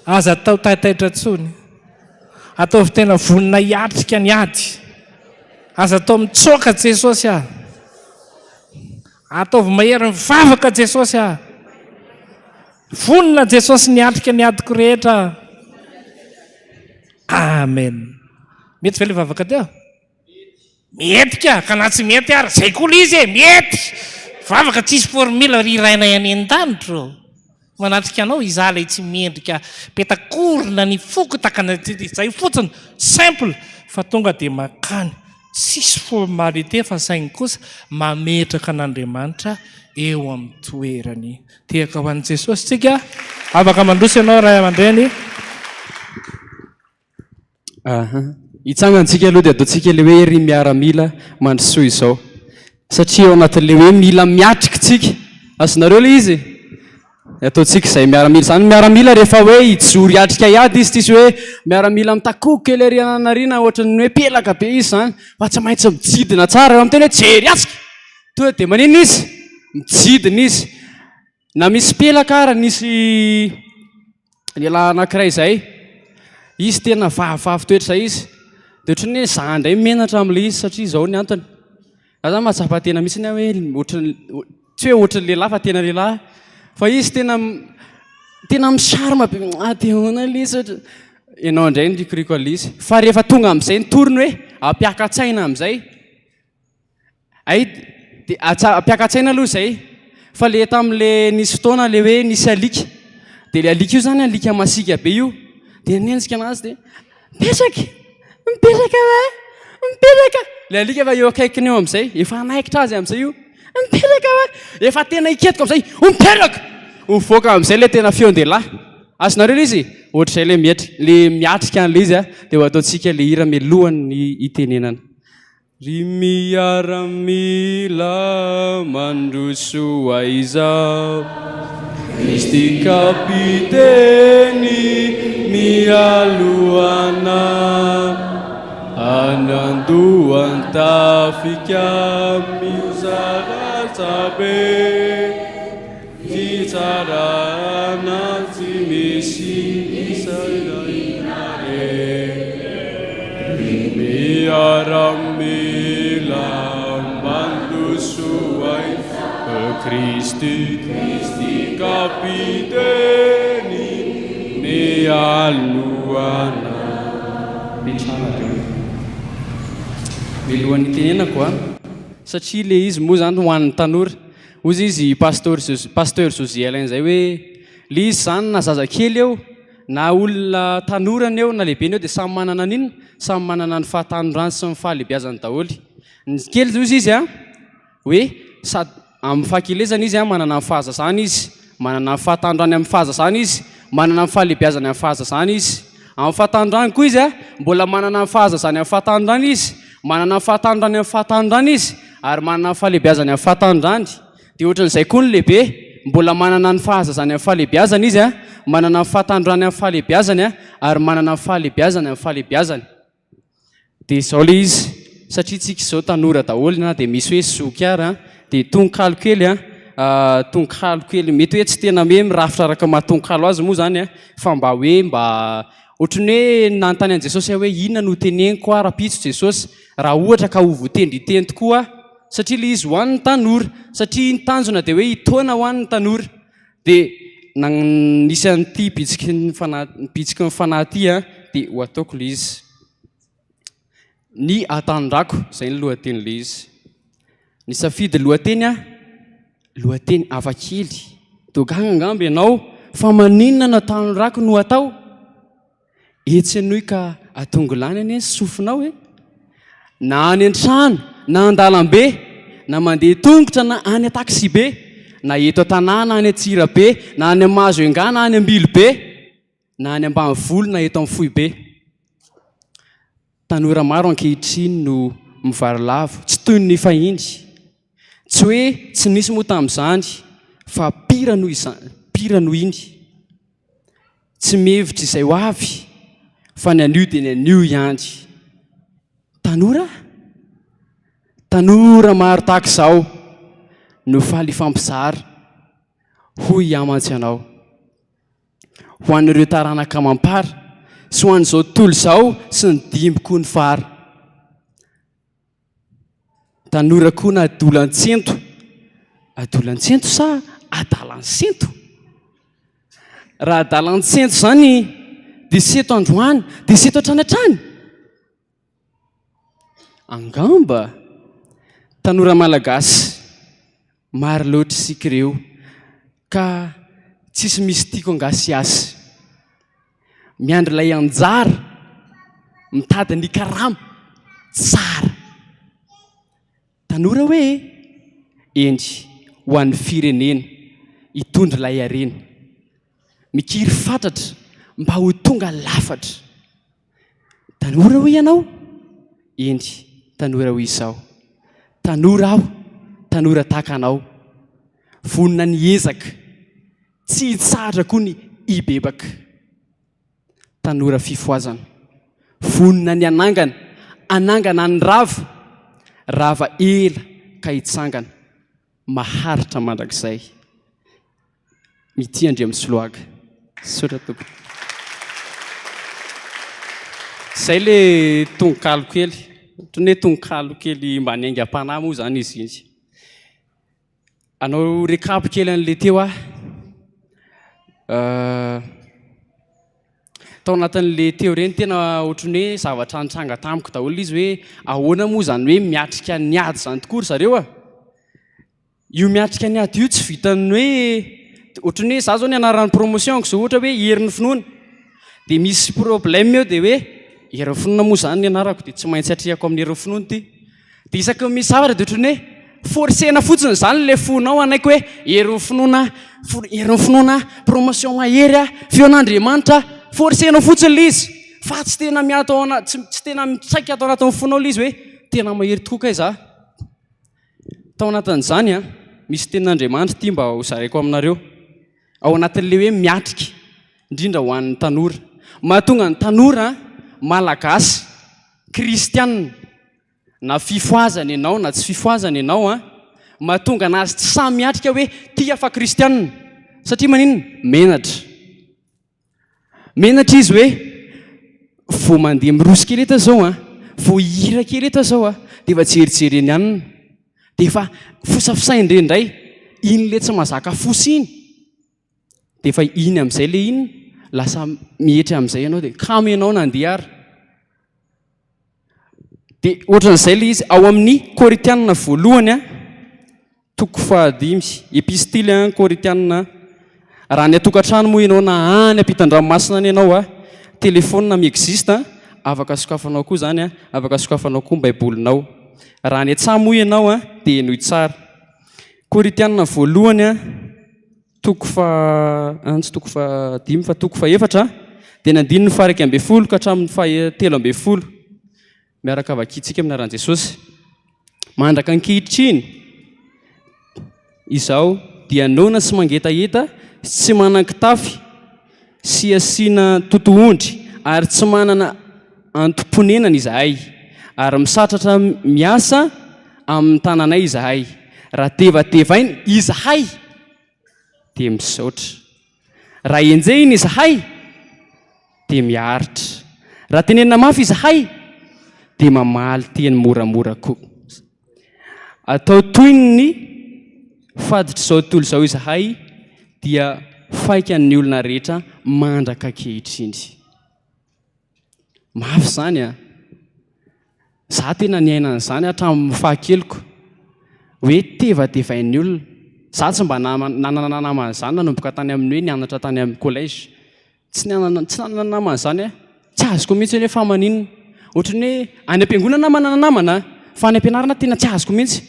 Aza atao taitaitra intsony. Ataovy tena vonona hiatrika ny ady. Aza atao mitsoaka Jesosy ah. Ataovy mahery mivavaka Jesosy ah. Vonona Jesosy niatrika ny adiko rehetra. Amen. Mety ve le vavaka teo? Mety ka, ka na tsy mety ary, zay koa le izy e, mety! Vavaka tsisy formule ry Rainay any an-danitra ô! Manatrika anao izaho ilay tsy mendrika petakorona ny foko takana zay fotsiny, simple fa tonga dia makany, tsisy formalité fa saingy kosa mametraka an'Andriamanitra eo amin'ny toerany. Tehaka ho an'i Jesosy tsika, afaka mandroso ianao ray aman-dreny. Aha. Hitsangantsika aloha dia ataontsika ilay hoe ry miaramila mandrosoa izao. Satria ao anatin'ilay hoe mila miatrika tsika. Azonareo ilay izy? Ataontsika izay miaramila izany. Miaramila rehefa hoe hijoro hiatrika hiady izy, tsisy hoe miaramila mitakoako kely ary anarina ohatran'ny hoe pelaka be izy izany. Fa tsy maintsy mijidina tsara. Raha miteny hoe jery atsika, tonga dia maninona izy? Mijidina izy. Na misy pelaka ara nisy lehilahy anankiray izay, izy tena vavivavy toetra izay izy, dia ohatran'ny hoe za indray menatra amin'ilay izy satria izao ny antony, za zany mahatsapa tena mihitsy aho hoe ohatran'ny, tsy hoe ohatran'ny lehilahy fa tena lehilahy, fa izy tena tena mi-charme be, ah dia ahoana ilay izy ohatra, ianao indray no rikoriko an'ilay izy, fa rehefa tonga amin'izay ny tour-ny hoe hampiaka-tsaina amin'izay, Hay dia ampiaka-tsaina aloha izay fa le tamin'le nisy fotoana le hoe nisy alika dia le alika io zany alika masiaka be io dia nenjika anazy dia mipetraka mipetraka va mipetraka le alika efa eo akaikiny eo amin'izay efa hanaikitra azy amin'izay io mipetraka va efa tena hiketoka amin'izay mipetraka mivoaka amin'izay le tena feon-dehilahy azonareo le izy ohatr'izay le mietry le miatrika an'le izy a dia ho ataontsika le hira mialohan'ny hitenenana Ry miaramila mandroso aiza Kristy kapiteny mialoha anah Any andohan-tafika mizara be Fitsarana. Tsy misy isaina re. Ry miaramila mandrosoa Kristy Kristy Kapiteny mialoha Mitranga daholo. Milohan'ny hitenenako a, satria le izy moa zany ho an'ny tanora. Hozy izy Pasteur Pasteur José Alain zay hoe le izy zany na zazakely eo na olona tanorany eo na lehibeny eo dia samy manana an'inona? Samy manana ny fahatanorany sy ny fahalehibiazany daholo. Ny kely hozy izy a hoe sady amin'ny fahakelezana izy a manana ny fahazazana izy, manana ny fahatanorany amin'ny fahazazana izy, manana ny fahalehibiazany amin'ny fahazazana izy. Amin'ny fahatanorany koa izy a mbola manana ny fahazazany amin'ny fahatanorany izy, Manana ny fahatanorany amin'ny fahatanorany izy ary manana ny fahalehibiazany amin'ny fahatanorany. Dia ohatran'izay koa ny lehibe, mbola manana ny fahazazany amin'ny fahalehibiazany izy, manana ny fahatanorany amin'ny fahalehibiazany ary manana ny fahalehibiazany amin'ny fahalehibiazany. Dia izao ilay izy, satria tsika izao tanora daholo na dia misy hoe zoky ara, dia tononkalo kely an, tononkalo kely mety hoe tsy tena hoe mirafitra araka ny maha tononkalo azy moa izany an, fa mba hoe mba Ohatran'ny hoe nanontany an'i Jesosy aho hoe inona no hoteneniko aho rahampitso Jesosy raha ohatra ka ho voatendry hiteny tokoa aho satria ilay izy ho an'ny tanora satria ny tanjona dia hoe hitaona ho an'ny tanora dia nisy an'ity bitsiky ny fanahy bitsiky ny fanahy ity an dia ho ataoko ilay izy ny hatanorako izay ny lohatenin'ilay izy nisafidy lohateny aho lohateny hafakely toa gaga angamba ianao fa maninona no hatanorako no atao etsy henoy ka atongilany anie ny sofinao e na any an-trano na an-dalambe na mandeha tongotra na any an-taksibe na eto an-tanàna any Antsirabe na any Mahajanga na any Ambilobe na any ambanivolo na eto amin'ny foibe. Tanora maro ankehitriny no mivarilavo, tsy toy ny fahiny. Tsy hoe tsy nisy moa tamin'izany fa pire noho izany, pire noho iny. Tsy mihevitra izay ho avy fa ny anio dia ny anio ihany. Tanora? Tanora maro tahaka izao no faly hifampizara, hoy aho mantsy anao. ho an'ireo taranaka amam-para sy ho an'izao tontolo izao sy ny dimby koa ny fara. Tanora koa na adolantsento, adolantsento sa adalan-sento? Raha adalan-tsento izany dia sento androany, dia sento hatrany hatrany. Angamba tanora malagasy maro loatra isika ireo ka tsisy misy tiako angasiasy. Miandry ilay anjara, mitady ny karama tsara. Tanora hoe e! Eny, ho an'ny firenena, hitondra ilay harena. Mikiry fatratra mba ho tonga lafatra. Tanora hoy ianao? Eny, tanora hoy izaho. Tanora aho, tanora tahaka anao. Vonona ny hiezaka, tsy hitsahatra koa ny hibebaka. Tanora fifohazana, vonona ny hanangana, hanangana ny rava, rava ela ka hitsangana, maharitra mandrakizay. Mitia Andriamisoloaga. Misaotra tompoko. Izay le tononkalo kely. Ohatran'ny hoe tononkalo kely mba ny aingam-panahy moa izany izy iny. Hanao récap kely an'ilay teo aho. Tao anatin'ilay teo ireny tena ohatran'ny hoe zavatra nitranga tamiko daholo ilay izy hoe ahoana moa izany hoe miatrika ny ady izany tokoa ry zareo a. Io miatrika ny ady io tsy vitan'ny hoe ohatran'ny hoe za zao ny anaran'ny promotion-ko zao ohatra hoe herin'ny finoana dia misy problème eo dia hoe herin'ny finoana moa zany ny anarako dia tsy maintsy atrehako amin'ny herin'ny finoana ity. Dia isaky ny misy zavatra dia ohatran'ny hoe forcer-na fotsiny zany ilay fonao hanaiky hoe herin'ny finoana, herin'ny finoana, promotion mahery ah, feon'Andriamanitra, forcer-nao fotsiny ilay izy fa tsy tena miato ao ana- tsy tsy tena mitsaika ato anatin'ny fonao ilay izy hoe tena mahery tokoa kay za. Tao anatin'izany an, misy tenin'Andriamanitra ity mba ho zaraiko aminareo. Ao anatin'ilay hoe miatrika, indrindra ho an'ny tanora. Mahatonga ny tanora malagasy, kristianina, na fifohazana ianao na tsy fifohazana ianao an, mahatonga anazy tsy sahy miatrika hoe tia fa kristianina. Satria maninona? Menatra. Menatra izy hoe vao mandeha miroso kely eto aho izao an, vao hihira kely eto aho izao an, dia efa jerijereny anona. Dia efa fosafosain-dry indray. Iny ilay tsy mahazaka fosa iny. Dia efa iny amin'izay ilay iny, lasa mihetry amin'izay ianao dia kamo ianao nandeha ary. Dia ohatran'izay ilay izy ao amin'ny Korintianina voalohany a, toko fahadimy, epistily a Korintianina. Raha any an-tokantrano moa ianao na any ampitan-dranomasina any ianao a, telefaonina mi-existe a, afaka sokafanao koa izany a, afaka sokafanao koa ny baibolinao. Raha any an-tsaha moa ianao a, dia henoy tsara. Korintianina voalohany a, toko faha, an tsy toko fahadimy fa toko fahefatra, dia ny andininy faha-11 ka hatramin'ny faha-13. Miaraka vakintsika amin'ny anaran'i Jesosy. Mandraka ankehitriny, izaho dia noana sy mangetaheta sy tsy manan-kitafy sy asiana totohondry ary tsy manana antom-ponenana izahay, ary misatratra miasa amin'ny tananay izahay. Raha tevatevaina izahay, dia misaotra. Raha enjehina izahay, dia miaritra. Raha tenenina mafy izahay, dia mamaly teny moramora koa. Atao toy ny faditr'izao tontolo izao izahay dia faikan'ny olona rehetra mandraka ankehitriny. Mafy izany an! Za tena niaina an'izany hatramin'ny fahakeliko. Hoe tevatevain'ny olona. Za tsy mba nanana namana izany nanomboka tany amin'ny hoe nianatra tany amin'ny collège. Tsy nanana tsy nanana namana izany aho. Tsy azoko mihitsy hoe fa maninona. Ohatran'ny hoe any am-piangonana aho manana namana fa any am-pianarana tena tsy azoko mihitsy.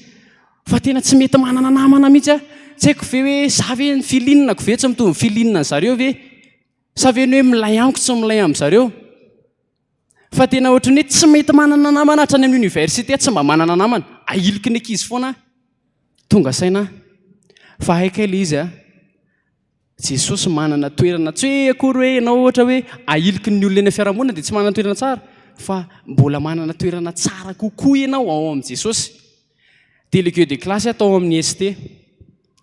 Fa tena tsy mety manana namana mihitsy aho. Tsy haiko ve hoe za ve ny feeling-ko ve tsy mitovy feeling-ny zareo ve? Sa ve ny hoe milay amiko tsy milay amin-dry zareo? Fa tena ohatran'ny hoe tsy mety manana namana hatrany amin'ny université aho tsy mba manana namana. Ahiliky ny ankizy foana aho. Tonga saina aho fa hay kay ilay izy a. Jesosy manana toerana, tsy hoe akory hoe ianao ohatra hoe ahiliky ny olona eny amin'ny fiarahamonina dia tsy manana toerana tsara, fa mbola manana toerana tsara kokoa ianao ao amin'i Jesosy. Délégué de classe aho tao amin'ny ST.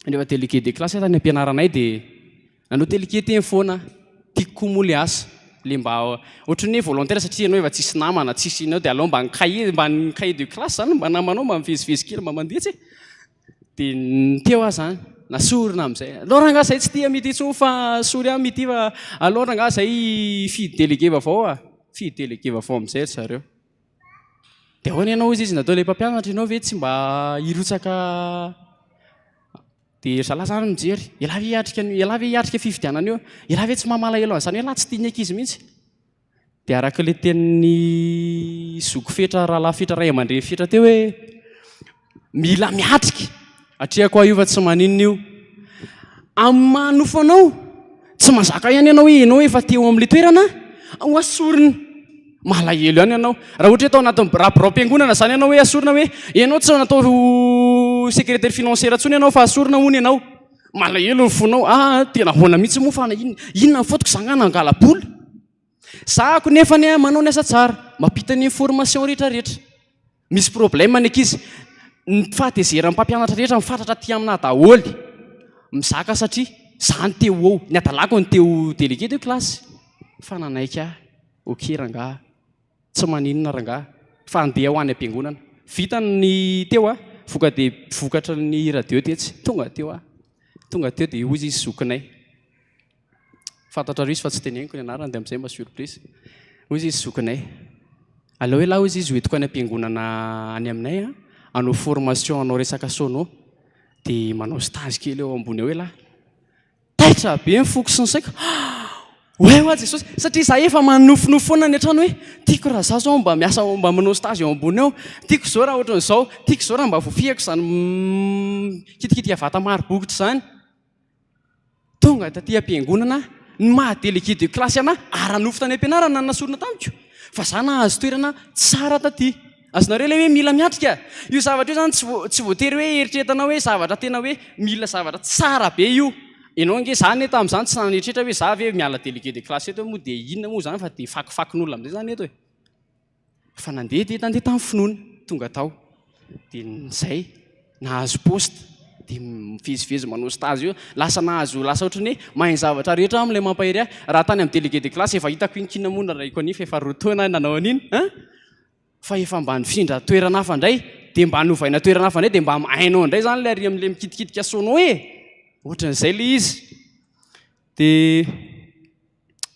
Rehefa délégué de classe aho tany am-pianaranay dia nanao délégué teny foana aho. Tiako koa moa ilay asa, ilay mba ohatran'ny hoe volontaire satria ianao efa tsisy namana, tsisy inona dia aleo mba ny cahier, mba ny cahier de classe izany mba namanao, mba mivezivezy kely, mba mandeha tsy e. Dia ny teo aho zany, nasorina amin'izay. Aleo rangahy zay tsy tia midi intsony fa sory aho midi fa aleo rangahy zay hifidy délégué vaovao ah. Hifidy délégué vaovao amin'izay ry zareo. Dia ahoana ianao hozy izy natao ilay mpampianatra ianao ve tsy mba hirotsaka dia ry zalahy zany mijery, ialahy ve hiatrika ialahy ve hiatrika fifidianana eo? Ialahy ve tsy maha malahelo an'izany hoe ialahy tsy tian'ny ankizy mihitsy? Dia araka ilay tenin'ny zoky Fetra, rahalahy Fetra, ray aman-dreny Fetra teo hoe mila miatrika. Atrehako aho io fa tsy maninona io. Amin'ny maha nofo anao, tsy mazaka ihany ianao hoe ianao efa teo amin'ilay toerana, ho asorina. Malahelo ihany ianao. Raha ohatra hoe tao anatin'ny raha biraom-piangonana izany ianao hoe asorina hoe ianao tsy natao ho secrétaire financière intsony ianao fa asorina hono ianao. Malahelo ny fonao. Ah, tena ahoana mihitsy moa fa inona inona ny faute-ko za nga nangala-bola? Zahako nefany a manao ny asa tsara, mampita ny information rehetra rehetra. Misy problème ny ankizy. Ny fahatezeran'ny mpampianatra rehetra mifatratra aty aminà daholo. Mizaka satria za no te ho ao. Ny hadalako no te ho délégué de classe. Fa nanaiky ahy. Ok rangaha. Tsy maninona rangaha. Fa andeha ho any am-piangonana. Vita ny teo a, voka-de vokatry ny radio tetsy. Tonga teo aho. Tonga teo dia hoy izy zokinay. Fantatrareo izy fa tsy teneniko ny anarany dia amin'izay mba surprise. Hoy izy zokinay, aleo elah hoy izy hoentiko any am-piangonana any aminay an, hanao formation hanao resaka sono, dia manao stage kely eo ambony eo elah. Taitra be ny foko sy ny saiko, oay hoa Jesosy, satria za efa manofinofy foana any an-trano hoe tiako raha za zao mba miasa mba manao stage eo ambony eo, tiako izao raha ohatran'izao, tiako izao raha mba voafehiko izany mikitikitika vata maro bokotra izany. Tonga taty am-piangonana aho, ny maha délégué de classe anah, ara-nofo tany am-pianarana no nasorina tamiko, fa za nahazo toerana tsara taty. Azonareo ilay hoe mila miatrika? Io zavatra io zany tsy vo- tsy voatery hoe eritreretanao hoe zavatra tena hoe mila zavatra tsara be io. Ianao ange, za anie tamin'izany tsy naneritreritra hoe za ve miala délégué de classe eto moa dia inona moa zany fa dia fakifakin'olona amin'izay zany eto e. Fa nandeha dia nandeha tamin'ny finoana, tonga tao. Dia izay, nahazo poste. Dia mivezivezy manao stage eo, lasa nahazo, lasa ohatran'ny hoe mahay ny zavatra rehetra aho amin'ilay mampahery ahy. Raha tany amin'ny délégué de classe efa hitako iny k'inona moa narahiko an'iny fa efa roa taona aho nanao an'iny an! Fa efa mba nifindra toerana hafa indray, dia mba novaina toerana hafa indray, dia mba hainao indray izany ilay ary amin'ilay mikitikitika sono e! Ohatran'izay ilay izy. Dia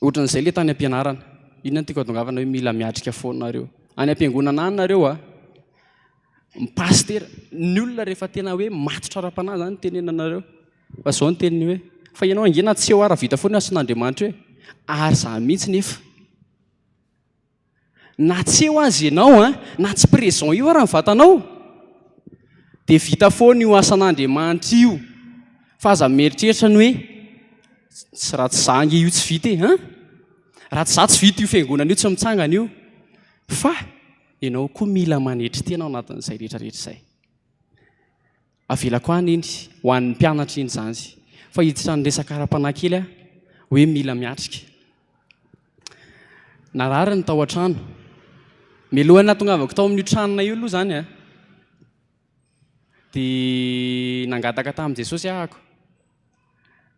ohatran'izay ilay tany am-pianarana. Inona no tiako hatongavana hoe mila miatrika foana nareo. Any am-piangonana any nareo a, ny pasitera, ny olona rehefa tena hoe matotra ara-panahy izany no tenenina anareo. Fa izao no teniny hoe, fa ianao ange na tsy eo ara vita foana asan'Andriamanitra io e. Ary za mihitsy nefa. Na tsy eo aza ianao an, na tsy présent eo ara ny vatanao, dia vita foana io asan'Andriamanitra io. Fa aza mieritreritra ny hoe tsy raha tsy za ange io tsy vita e, an! Raha tsy za tsy vita io fiangonana io tsy mitsangana io. Fa ianao koa mila manetry tena ao anatin'izay rehetra rehetra izay. Avelako any iny, ho an'ny mpianatra iny izany. Fa hiditra ny resaka ara-panahy kely aho, hoe mila miatrika. Narary ny tao an-trano. Mialohan'ny nahatongavako tao amin'io tranonay io aloha izany an, dia nangataka tamin'i Jesosy ahako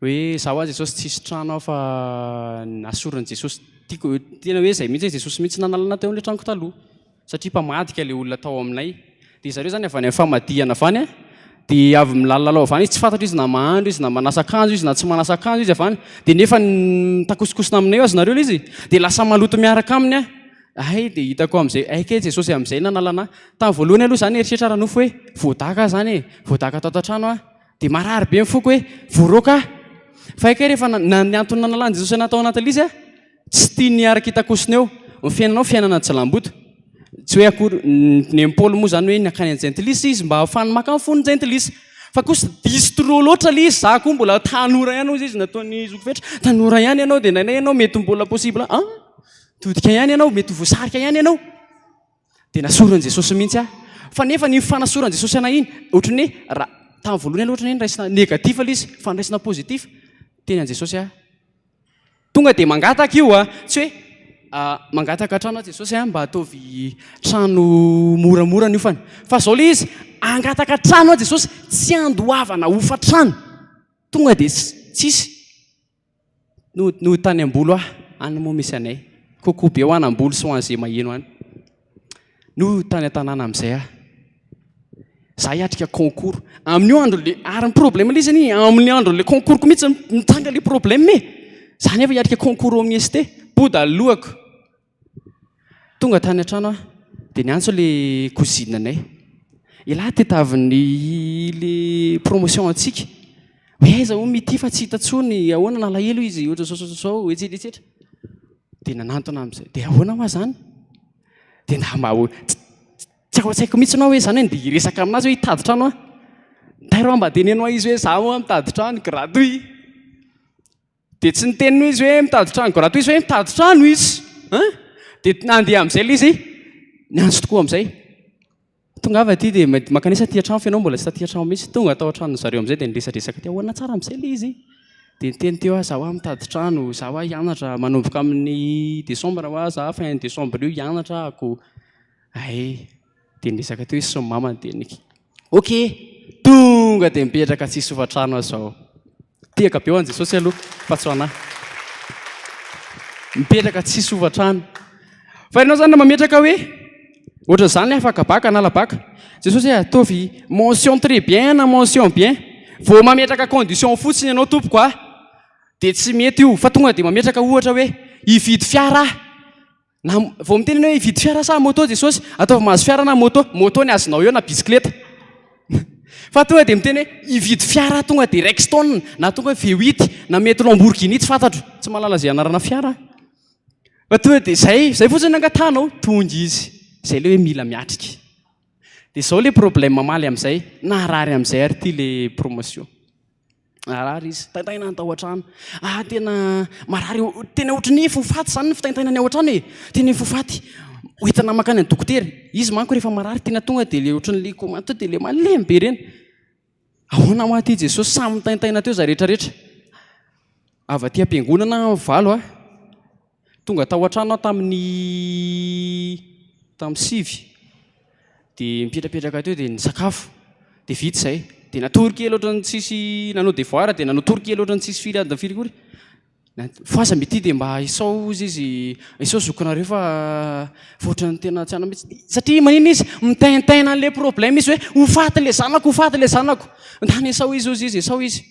hoe izaho ho'a Jesosy tsisy trano aho fa nasorin'i Jesosy, tiako, tena hoe izay mihitsy hoe Jesosy mihitsy nanala anah teo amin'ilay tranoko taloha. Satria mpamadika ilay olona tao aminay. Dia zareo izany avy any amin'ny famadihana avy any an, dia avy milalilalao avy any izy, tsy fantatro izy na mahandro izy na manasa akanjo izy na tsy manasa akanjo izy avy any. Dia nefa mitakosokosona aminay eo azonareo ilay izy, dia lasa maloto miaraka aminy aho. Hay dia hitako amin'izay, hay kay Jesosy amin'izay nanala anah. Tamin'ny voalohany aloha izaho nieritreritra ara-nofo hoe voadaka aho izany e, voadaka tao an-trano aho. Dia marary be ny foko hoe voaroaka aho. Fa hay kay rehefa na ny antony nanalan'i Jesosy anah tao anatin'ilay izy an, Tsy tiany hiaraka hitakosona eo. Ny fiainanao fiainana jilamboto. Tsy hoe akory, ny an'i Paoly moa izany hoe nankany amin'ny jentilisa izy mba hahafahany maka ny fon'ny jentilisa. Fa kosa diso trop loatra ilay izy, za koa mbola tanora ihany hozy izy nataon'i zoky Fetra, tanora ihany ianao dia indraindray ianao mety mbola possible an, todika ihany ianao, mety ho voasarika ihany ianao. Dia nasorin'i Jesosy mihitsy aho. Fa nefa iny fanasoran'i Jesosy anay iny, ohatran'ny hoe raha tamin'ny voalohany aloha ohatran'ny hoe noraisina négatif ilay izy, fa noraisina positif. Teny an'i Jesosy aho. Tonga dia mangataka io a! Tsy hoe mangataka trano aho Jesosy a, mba ataovy trano moramora ny hofany. Fa izao ilay izy, hangataka trano aho Jesosy, tsy handoavana hofan-trano. Tonga dia tsisy. No tany am-bolo aho, any moa misy anay. Coucou be ho an'Ambolo sy ho an'izay maheno any. No tany an-tanàna amin'izay aho. Za hiatrika concours. Amin'io andro le, ary ny problème le izy anie, amin'ny andro le concours-ko mihitsy mitranga le problème e. Za nefa hiatrika concours ao amin'ny ST. Boda ny lohako. Tonga tany an-trano aho, dia niantso le cousine anay. Elah tetavin'ny le promotion antsika. Hoe aiza hono ity fa tsy hita intsony, ahoana nalahelo izy, ohatran'izao sy ohatran'izao, etsetra etsetra. Dia nanantona amin'izay, dia ahoana hoa izany? Dia nda mba ho tsy ao an-tsaiko mihitsy hoe izany hoe ndeha hiresaka aminazy hoe hitady trano aho. Tairo aho mba teneno ahy izy hoe za moa mitady trano gratuit. Dia tsy niteny izy hoe mitady trano gratuit izy hoe mitady trano izy. Hein? Dia nandeha amin'izay ilay izy, niantso tokoa amin'izay. Tongava aty dia mankanesa aty an-trano fa ianao mbola tsy taty an-trano mihitsy. Tonga tao an-tranon'ny zareo amin'izay dia niresadresaka teo. Ahoana tsara amin'izay ilay izy? Dia niteny teo aho, izaho mitady trano, izaho hianatra manomboka amin'ny décembre hoa za, fin décembre io hianatra ahako. Hay, dia niresaka teo izy sy ny mamany dia niky. Ok, tonga dia mipetraka tsisy hofantrano aho izao. Tehaka be ho an'i Jesosy aloha fa tsy ho an'ahy. Mipetraka tsisy hofantrano. Fa ianao izany mametraka hoe ohatran'izany afaka baka na baka. Jesosy hoe ataovy mention très bien na mention bien. Vao mametraka condition fotsiny ianao tompoko a, dia tsy mety io fa tonga dia mametraka ohatra hoe hividy fiara aho. Na vao miteny ianao hoe hividy fiara sa moto Jesosy, ataovy mahazo fiara na moto, moto ny azonao eo na bisikileta. Fa tonga dia miteny hoe hividy fiara tonga dia Rexton na tonga hoe V8 na mety Lamborghini tsy fantatro, tsy mahalala izay anarana fiara aho. Fa tonga dia izay, izay fotsiny no angatahanao, tonga izy. Izay ilay hoe mila miatrika. Dia izao ilay problème mamaly amin'izay, naharary amin'izay ary ity ilay promotion. Narary izy, taintaina ny tao an-trano. Ah, tena marary, tena ohatry ny efa ho faty izany ny fitaintainany ao an-trano e. Tena efa ho faty. Hoentina mankany amin'ny dokotera. Izy manko rehefa marary tena tonga dia ilay ohatry ny le coma tonga dia ilay malemy be ireny. Ahoana hoa ity Jesosy? Samy nitaintaina teo izahay rehetra rehetra. Avy aty am-piangonana aho valo a. Tonga tao an-trano aho tamin'ny tamin'ny sivy. Dia mipetrapetraka teo dia nisakafo. Dia vita izay. Dia natory kely ohatran'ny tsisy nanao devoir dia nanao tory kely ohatran'ny tsisy firy adiny firy akory. Fohaza mety dia mba isao hozy izy, isao zokinareo fa fa ohatran'ny tena tsy ana mihitsy. Satria maninona izy? Mitaintaina an'ilay problème izy hoe ho faty ilay zanako, ho faty ilay zanako. Ndany isao izy hozy izy, isao izy.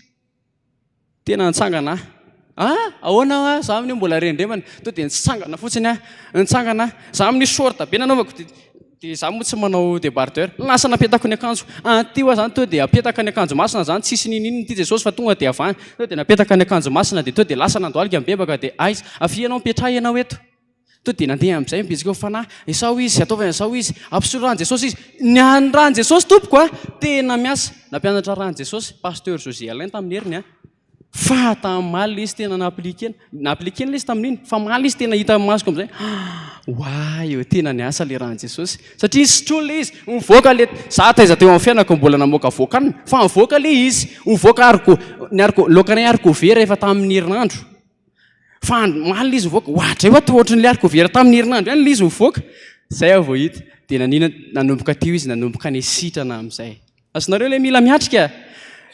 Tena nitsangana aho. Ah, ahoana hoa? Za amin'io mbola rendremana. Tonga dia nitsangana fotsiny aho. Nitsangana aho. Za amin'io short be nanaovako dia Dia izaho moa tsy manao debardeur. Lasa napetako ny akanjo. Aty hoa zany tonga dia apetaka ny akanjo masina zany, tsisy ninininona ity Jesosy fa tonga dia avy any. Tonga dia napetaka ny akanjo masina dia tonga dia lasa nandohalika mibebaka dia aiza? Avia ianao mipetraha ianao eto. Tonga dia nandeha amin'izay mibitsika eo fanahy. Esao izy, ataovy an'izao izy, ampiseho rà an'i Jesosy izy. Ny an'ny rà an'i Jesosy tompoko a, tena miasa. Nampianatra rà an'i Jesosy, Pasteur José Alain tamin'ny heriny a. Fa tamin'ny maly ilay izy tena na-appliquer-na, na-appliquer-na ilay izy tamin'iny, fa maly izy tena hita amin'ny masoko amin'izay, oay eo tena niasa ilay ràn'i Jesosy. Satria nisotroina ilay izy, nivoaka ilay, za taiza teo amin'ny fiainako mbola namoaka voakanina, fa nivoaka ilay izy, nivoaka haricot, ny haricot, laokanay haricot vert efa tamin'ny herinandro. Fa maly ilay izy nivoaka, oadray hoa toa ohatran'ilay haricot vert tamin'ny herinandro ihany ilay izy nivoaka. Izay aho vao hita. Dia nanina, nanomboka teo izy, nanomboka nisitrana amin'izay. Azonareo ilay mila miatrika?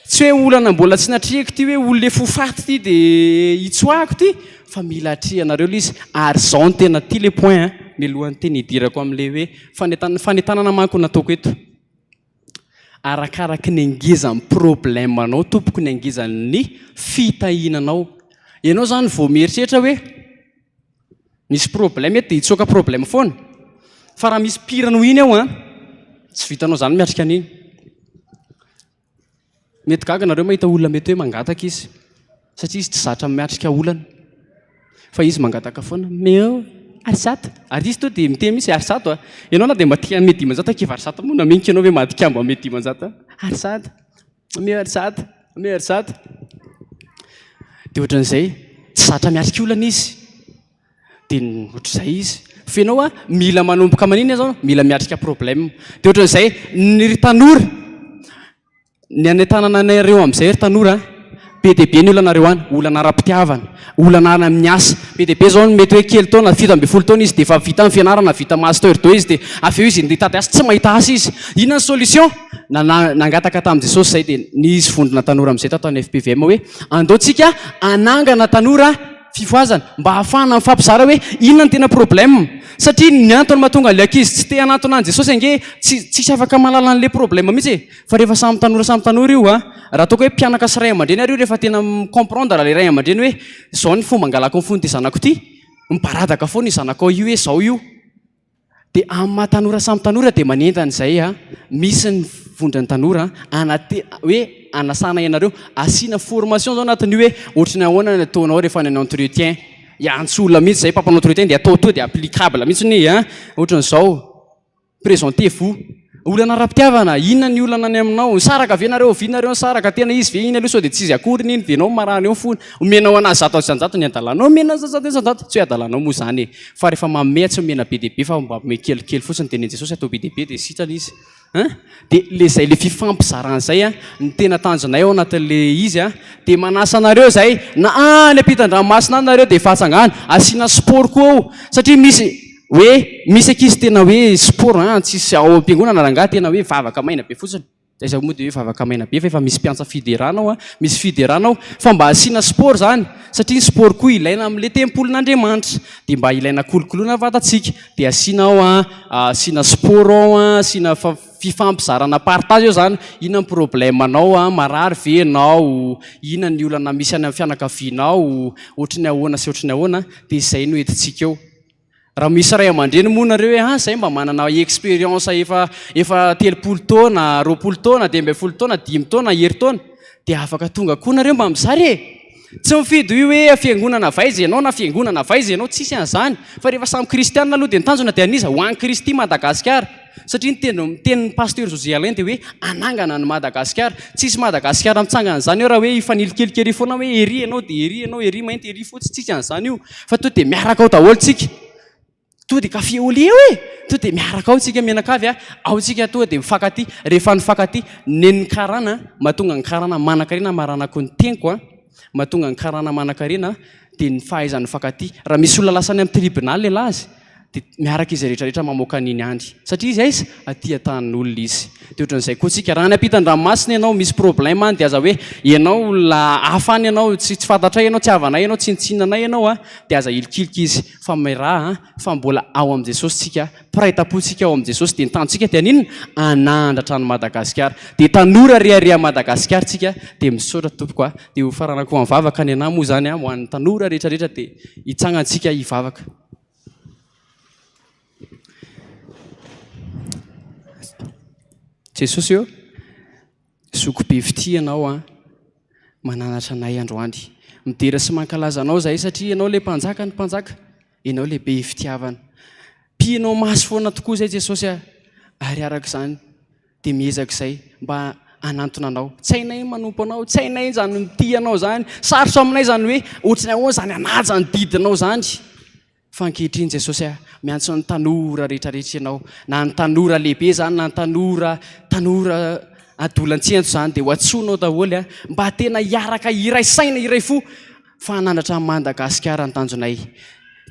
Tsy hoe olana mbola tsy natrehiko ity hoe olona efa ho faty ity dia hitsoahako ity fa mila atrehanareo ilay izy ary izao no tena ity ilay point an, mialohan'ny tena hidirako amin'ilay hoe fanentanana, fanentanana manko no nataoko eto. Arakaraky ny angezan'ny problème anao tompoko ny angezan'ny fitahiana anao. Ianao izany vao mieritreritra hoe Misy problème eto dia hitsoaka problème foana. Fa raha misy pire noho iny ao an, tsy vitanao izany miatrika an'iny. Mety gaga nareo mahita olona mety hoe mangataka izy satria izy tsy zatra miatrika olana. Fa izy mangataka foana, omeo arizato. Ary izy to dia miteny mihitsy arizato a. Ianao na dia mba te hanome 500 akia arizato moa naminiko ianao ve mahadikamba hanome 500? Arizato. Omeo arizato, omeo arizato. Dia ohatran'izay, tsy zatra miatrika olana izy. Dia ohatr'izay izy. Fa ianao a, mila manomboka manina izao, mila miatrika problème. Dia ohatran'izay, ny ry tanora, ny anentanana anareo amin'izay ry tanora, be dia be ny olanareo any, olana ara-pitiavana, olana any amin'ny asa. Be dia be izao ny mety hoe kely taona, 17 taona izy dia efa vita ny fianarana, vita master deux izy dia avy eo izy ndeha hitady asa, tsy mahita asa izy. Inona ny solution? Nangataka tamin'i Jesosy izay dia nisy vondrona tanora amin'izay tato amin'ny FPVM hoe andao tsika hanangana tanora fifohazana mba hahafahana mifampizara hoe inona ny tena problème satria ny antony mahatonga an'ilay ankizy tsy te hanantona an'i Jesosy ange tsy tsisy afaka mahalala an'ilay problème mihitsy e. Fa rehefa samy tanora samy tanora io a, raha ataoko hoe mpianaka sy ray aman-dreny ary io rehefa tena mi-comprendre ilay ray aman-dreny hoe izao ny fomba angalako ny fon'ity zanako ity, mibaradaka foana io zanakao io hoe izao io. Dia amin'ny maha tanora samy tanora dia manentana izay a, misy ny vondron'ny tanora anate hoe anasana ianareo, asiana formation zao anatin'io hoe ohatry ny ahoana ny ataonao rehefa any entretien, hiantso olona mihitsy izay mpampanao entretien dia atao to dia applicable mihitsy ny a, ohatran'izao. Présentez-vous. Olana ara-pitiavana, inona ny olana any aminao? Nisaraka ve nareo? Oviana nareo nisaraka? Tena izy ve iny aloha sao dia tsy izy akory iny dia ianao marary eo fony. Omenao anazy 100% ny adalanao, omena azy 100%. Tsy hoe adalanao moa izany e. Fa rehefa manome tsy omena be dia be fa mba ome kelikely fotsiny dia nen'i Jesosy atao be dia be dia sitrana izy. Hein? Dia le izay le fifampizarana izay an, ny tena tanjonay ao anatin'le izy an, dia manasa anareo izay na any ampitan-dranomasina any nareo dia efa atsangana, asiana sport koa ao satria misy Hoe misy ankizy tena hoe sport an, tsisy ao am-piangonana rangahy tena hoe vavaka maina be fotsiny. Aiza moa dia hoe vavaka maina be fa efa misy mpiantsa fiderana ao an, misy fiderana ao fa mba asiana sport izany satria ny sport koa ilaina amin'ilay tempolin'Andriamanitra dia mba ilaina kolokoloina vatantsika dia asiana ao an, asiana sport ao an, asiana fifampizarana partage eo izany, inona ny problème anao an, marary ve ianao, inona ny olana misy any amin'ny fianakavianao, ohatry ny ahoana sy ohatry ny ahoana, dia izay no entintsika eo. Raha misy ray aman-dreny moa nareo hoe ah zay mba manana expérience efa efa 30 taona, 20 taona, 15 taona, dimy taona, herintaona dia afaka tonga koa nareo mba mizara e! Tsy mifidy io hoe fiangonana avy aiza ianao na fiangonana avy aiza ianao, tsisy an'izany fa rehefa samy kristianina aloha dia ny tanjona dia an'iza? Ho an'i Kristy Madagasikara. Satria ny teny ny tenin'ny Pasteur José Alain dia hoe hanangana an'i Madagasikara. Tsisy Madagasikara mitsangana an'izany eo raha hoe hifanilikilika ery foana hoe ery ianao dia ery ianao, ery mainty, ery fotsy, tsisy an'izany io. Fa to dia miaraka ao daholo tsika. To dia café au lait eo e! To dia miaraka ao tsika mianakavy a, ao tsika tonga dia mifankatia. Rehefa nifankatia, nen'ny karana, mahatonga ny karana manankarena maranako ny teniko a, mahatonga ny karana manankarena dia ny fahaizany mifankatia. Raha misy olona lasa any amin'ny tribunal ialahy azy. Dia miaraka izy rehetra rehetra mamoaka an'iny any. Satria izy aiza? Aty an-tanin'olona izy. Dia ohatran'izay koa tsika. Raha any ampitan-dranomasina ianao, misy problème any, dia aza hoe ianao olona hafa any ianao, tsy tsy fantatray ianao, tsy havanay ianao, tsinontsinona anay ianao an, dia aza hilikilika izy. Fa miraha an, fa mbola ao amin'i Jesosy tsika, mpiray tampo tsika ao amin'i Jesosy, dia ny tanjontsika dia haninona? Hanandratra an'i Madagasikara. Dia tanora rehareha Madagasikara tsika, dia misaotra tompoko a. Dia ho faranako amin'ny vavaka ny anah moa izany an, ho an'ny tanora rehetra rehetra dia hitsangantsika hivavaka. Jesosy ô, zoky be fitia Ianao an, mananatra anay androany. Midera sy mankalaza Anao izahay satria Ianao ilay Mpanjaka ny mpanjaka, Ianao ilay be fitiavana. Pihinao maso foana tokoa izay Jesosy a, ary araka izany dia miezaka izay mba hanantona Anao. Tsy hainay ny manompo Anao, tsy hainay izany mitia Anao izany, sarotra aminay izany hoe ohatry ny ahoana izany hanaja ny didinao izany. Fa ankehitriny Jesosy a, miantso ny tanora rehetra rehetra Ianao, na ny tanora lehibe izany na ny tanora tanora adolantsento izany dia ho antsoinao daholo a, mba tena hiaraka hiray saina hiray fo fa hanandratra an'i Madagasikara ny tanjonay.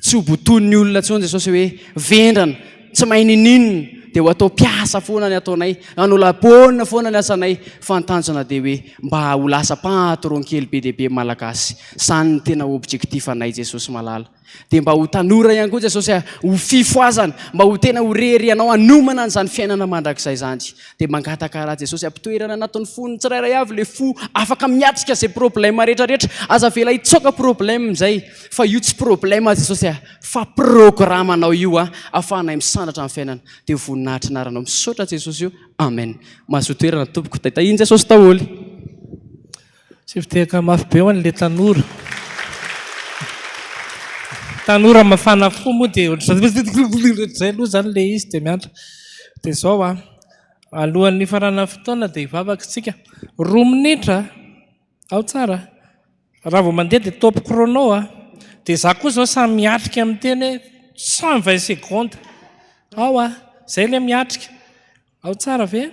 Tsy ho botoin'ny olona intsony Jesosy hoe vendrana, tsy mahay ninoninona dia ho atao mpiasa foana ny ataonay, hanao labaonina foana ny asanay fa ny tanjona dia hoe mba ho lasa patron kely be dia be Malagasy. Izany no tena objectif anay Jesosy malala. Dia mba ho tanora ihany koa Jesosy a, ho fifohazana, mba ho tena ho rery Ianao hanomana an'izany fiainana mandrakizay izany. Dia mangataka raha Jesosy ampitoerana anatin'ny fon'ny tsirairay avy ilay fo afaka miatrika izay problème rehetra rehetra. Aza avela hitsoaka problème izay, fa io tsy problème Jesosy a, fa programme anao io a, ahafahanay misandratra amin'ny fiainana. Dia ho voninahitry ny anaranao. Misaotra Jesosy o. Amen. Mahazoa toerana tompoko. Taitahin'i Jesosy daholo. Tsy fitehaka mafy be ho an'ilay tanora. Tanora mafana fo moa dia ohatr'izay aloha izany ilay izy dia miantra. Dia izao an, alohan'ny hifaranan'ny fotoana dia hivavaka isika. Roa minitra, ao tsara. Raha vao mandeha dia top chrono an. Dia izaho koa izao samy miatrika miteny hoe 120 secondes. Ao an, izay ilay miatrika. Ao tsara ve?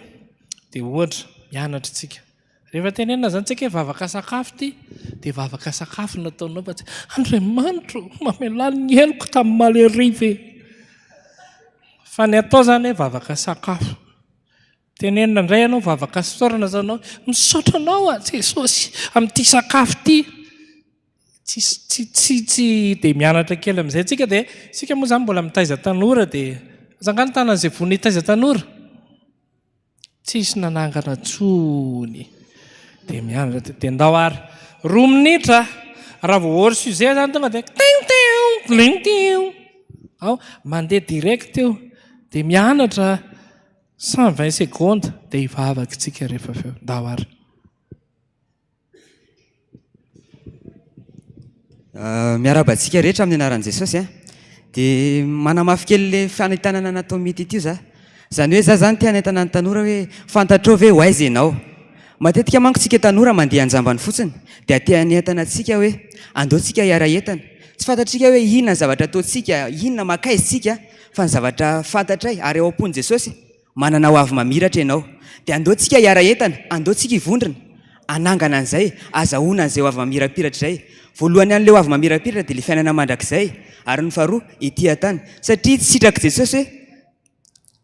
Dia ohatra, mianatra isika. Rehefa tenenina izany tsika hoe vavaka sakafo ity, dia vavaka sakafo no ataonao fa tsy Andriamanitro ô, mamelà ny heloko tamin'ny omaly hariva e. Fa ny atao izany hoe vavaka sakafo. Tenenina indray ianao vavaka fisaorana izany anao, misaotra anao aho Jesosy amin'ity sakafo ity. Tsy tsy tsy tsy dia mianatra kely amin'izay tsika dia isika moa izany mbola mitaiza tanora dia aza angaha ny tanan'izay vonona hitaiza tanora? Tsisy nanangana tsony dia mianatra dia ndao ary roa minitra raha vao hors sujet zany tonga dia ting ting ting ao mandeha direct io dia mianatra 120 secondes dia hivavaka tsika rehefa avy eo ndao ary. Miarahaba antsika rehetra amin'ny anaran'i Jesosy a. Dia manamafy kely le fanentanana natao mity ity za. Izany hoe za zany te hanentana ny tanora hoe fantatrao ve ho aiza ianao? Matetika manko tsika tanora mandeha anjambany fotsiny dia te hanentana antsika hoe andao tsika hiara-hientana. Tsy fantatsika hoe inona ny zavatra ataontsika, inona mankaiza tsika fa ny zavatra fantatray ary ao am-pon'i Jesosy Manana ho avy mamiratra ianao. Dia andao tsika hiara-entana, andao tsika hivondrona, hanangana an'izay, azahoana an'izay ho avy mamirapiratra izay. Voalohany an'ilay ho avy mamirapiratra dia ilay fiainana mandrakizay, ary ny faharoa, ety an-tany. Satria tsy sitrak'i Jesosy hoe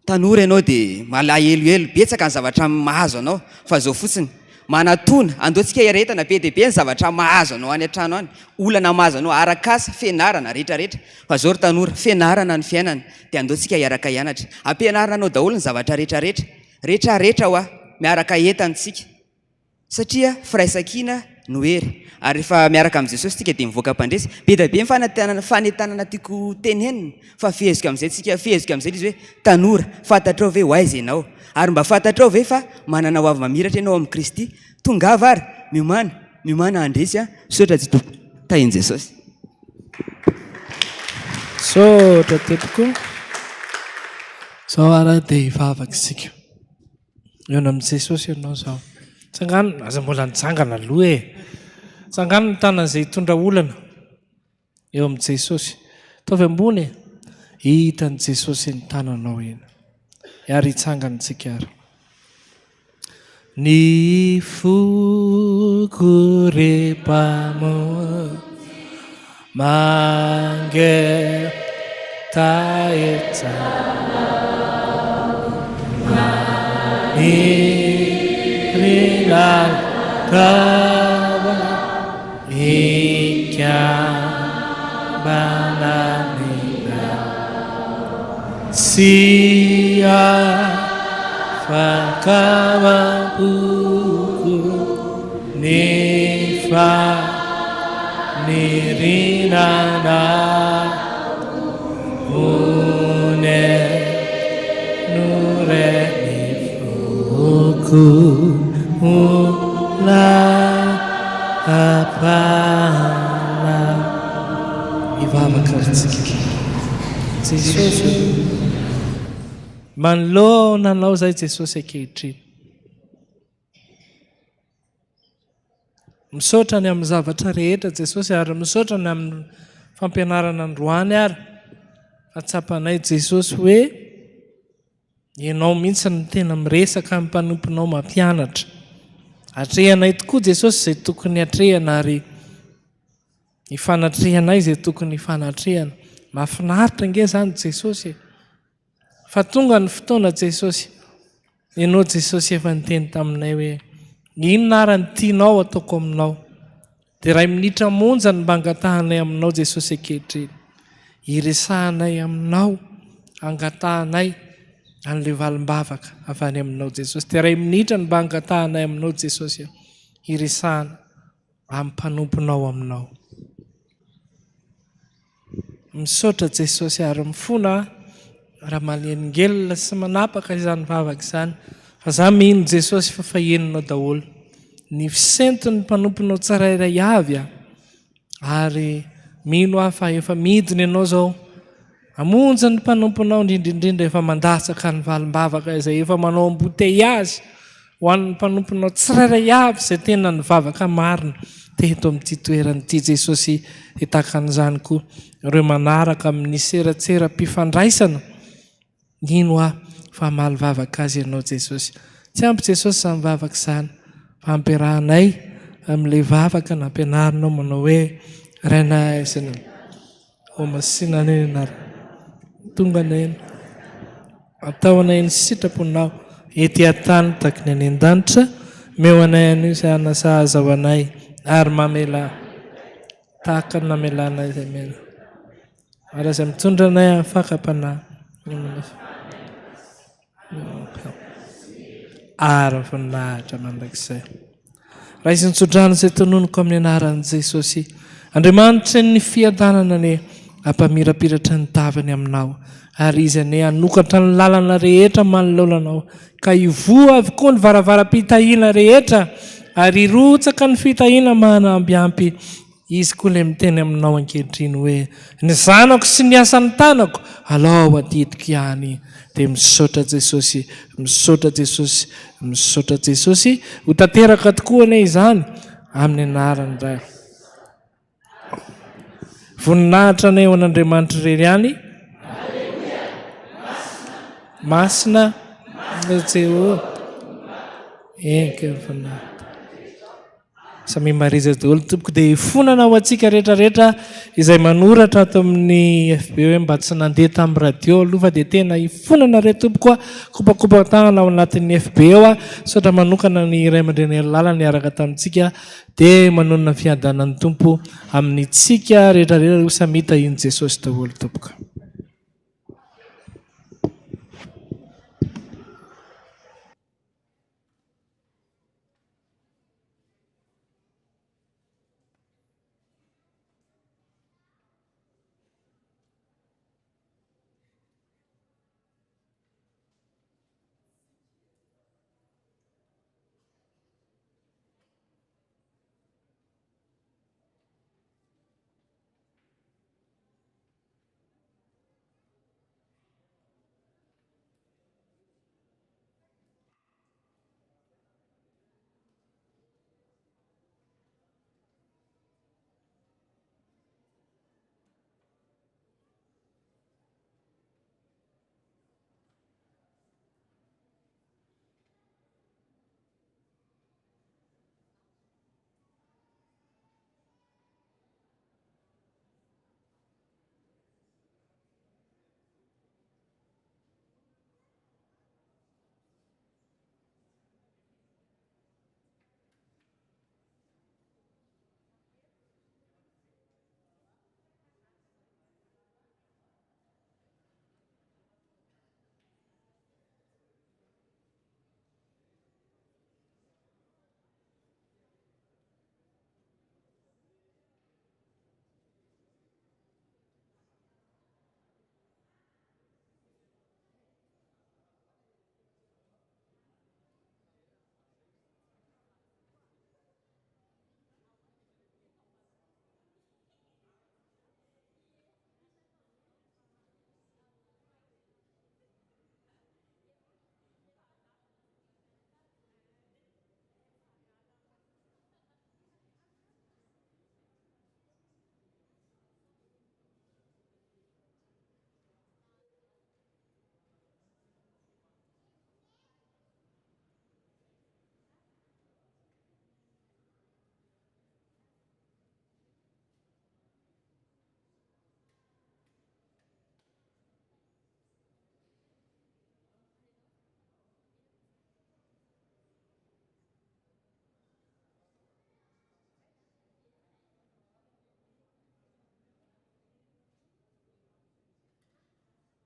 tanora ianao dia malahelohelo, betsaka ny zavatra mahazo anao, fa izao fotsiny, Manatona, andao tsika hiaretana, be dia be ny zavatra mahazo anao any an-trano any, olana mahazo anao, arak'asa, fianarana, rehetra rehetra, fa zao ry tanora, fianarana ny fiainana, dia andao tsika hiaraka hianatra, ampianarina anao daholo ny zavatra rehetra rehetra, rehetra rehetra hoa, miaraka entana tsika, satria firaisankina no hery, ary rehefa miaraka amin'i Jesosy tsika dia mivoaka mpandresy, be dia be ny fanentanana fanentanana tiako tenenina, fa feheziko amin'izay tsika, feheziko amin'izay ilay izy hoe, tanora, fantatrao ve ho aiza ianao? Ary mba fantatrao ve fa manana ho avy mamiratra ianao amin'i Kristy? Tongava ary, miomàna, miomàna handresy an! Misaotra Tompoko. Tahin'i Jesosy. Misaotra tompoko. Zao ary dia hivavaka isika. Mihaona amin'i Jesosy ianao izao. Tsangano, aza mbola nitsangana aloha e. Tsangano ny tanan'izay hitondra olana. Eo amin'i Jesosy. Ataovy ambony e. Hitan'i Jesosy iny tananao iny. Ary hitsangana isika ary. Ny foko re mpamonjy mangehy. Hetaheta Manirina Tava Ikambana Tsy afaka mampoko ny faniriana Onenore ny foko ho lahapana. Hivavaka ry tsika. Jesosy ô. Manoloana Anao izay Jesosy ankehitriny. Misaotra ny amin'ny zavatra rehetra Jesosy ary misaotra ny amin'ny fampianarana androany ary fa tsapanay Jesosy hoe Ianao mihitsy no tena miresaka amin'ny mpanomponao mampianatra. Atrehanay tokoa Jesosy izay tokony atrehana ary ifanatrehanay izay tokony hifanatrehana. Mahafinaritra ange izany Jesosy e. Fa tonga ny fotoana Jesosy. Ianao Jesosy efa niteny taminay hoe inona ara ny tianao ataoko aminao. Dia iray minitra monja no mba angatahanay aminao Jesosy ankehitriny. Iresahanay aminao, angatahanay an'ilay valim-bavaka avy any aminao Jesosy. Dia iray minitra no mba angatahanay aminao Jesosy hiresahana amin'ny mpanomponao aminao. Misaotra Jesosy ary mifona aho raha manelingelina sy manapaka izany vavaka izany fa za mino Jesosy fa fa henonao daholo ny fisenton'ny mpanomponao tsirairay avy aho ary mino aho fa efa midina ianao zao hamonjy ny mpanomponao indrindra indrindra efa mandatsaka ny valim-bavaka izay efa manao embouteillage Ho an'ny mpanomponao tsirairay avy izay tena nivavaka marina teto amin'ity toerana ity Jesosy dia tahaka an'izany koa ireo manaraka amin'ny seratseram-pifandraisana mino aho fa hamaly vavaka azy ianao Jesosy. Tsy ampy Jesosy izany vavaka izany fa ampiarahanay amin'ilay vavaka nampianarinao manao hoe Rainay izay any Ho masina anie ny anarana. Tonga anie ny Atao anay ny sitraponao ety an-tany tahaky ny any an-danitra. Omeo anay anio izay hanina sahaza ho anay, ary mamelà tahaka ny namelanay izay mena. Ary aza mitondra anay amin'ny fakam-panahy. Ary ny voninahitra mandrakizay. Raiso ny tsodrano izay tononiko amin'ny anaran'i Jesosy. Andriamanitry ny fiadanana anie hampamirapiratra ny tavany aminao, ary Izy anie hanokatra ny lalana rehetra manoloana anao, ka hivoha avokoa ny varavaram-pitahiana rehetra, ary hirotsaka ny fitahiana manambiampy Izy koa ilay miteny aminao ankehitriny hoe, Ny zanako sy ny asan'ny tanako, alao adidiko ihany. Dia misaotra Jesosy, misaotra Jesosy, misaotra Jesosy. Ho tanteraka tokoa anie izany amin'ny anaran'ny Ray. Voninahitra anie ho an'Andriamanitra irery ihany. Masina Jehovah. Enka ny voninahitra. Samia mariza daholo tompoko dia hifonana ho antsika rehetra rehetra izay manoratra ato amin'ny FB hoe mba tsy nandeha tamin'ny radio aloha fa dia tena hifonana re tompoko a kopakopa-tanana ao anatin'ny FB ao a saotra manokana ny ray aman-dreny Herilala niaraka tamintsika dia manonona ny fiadanan'ny Tompo amin'ny tsika rehetra rehetra ho samia tahian'i Jesosy daholo tompoko.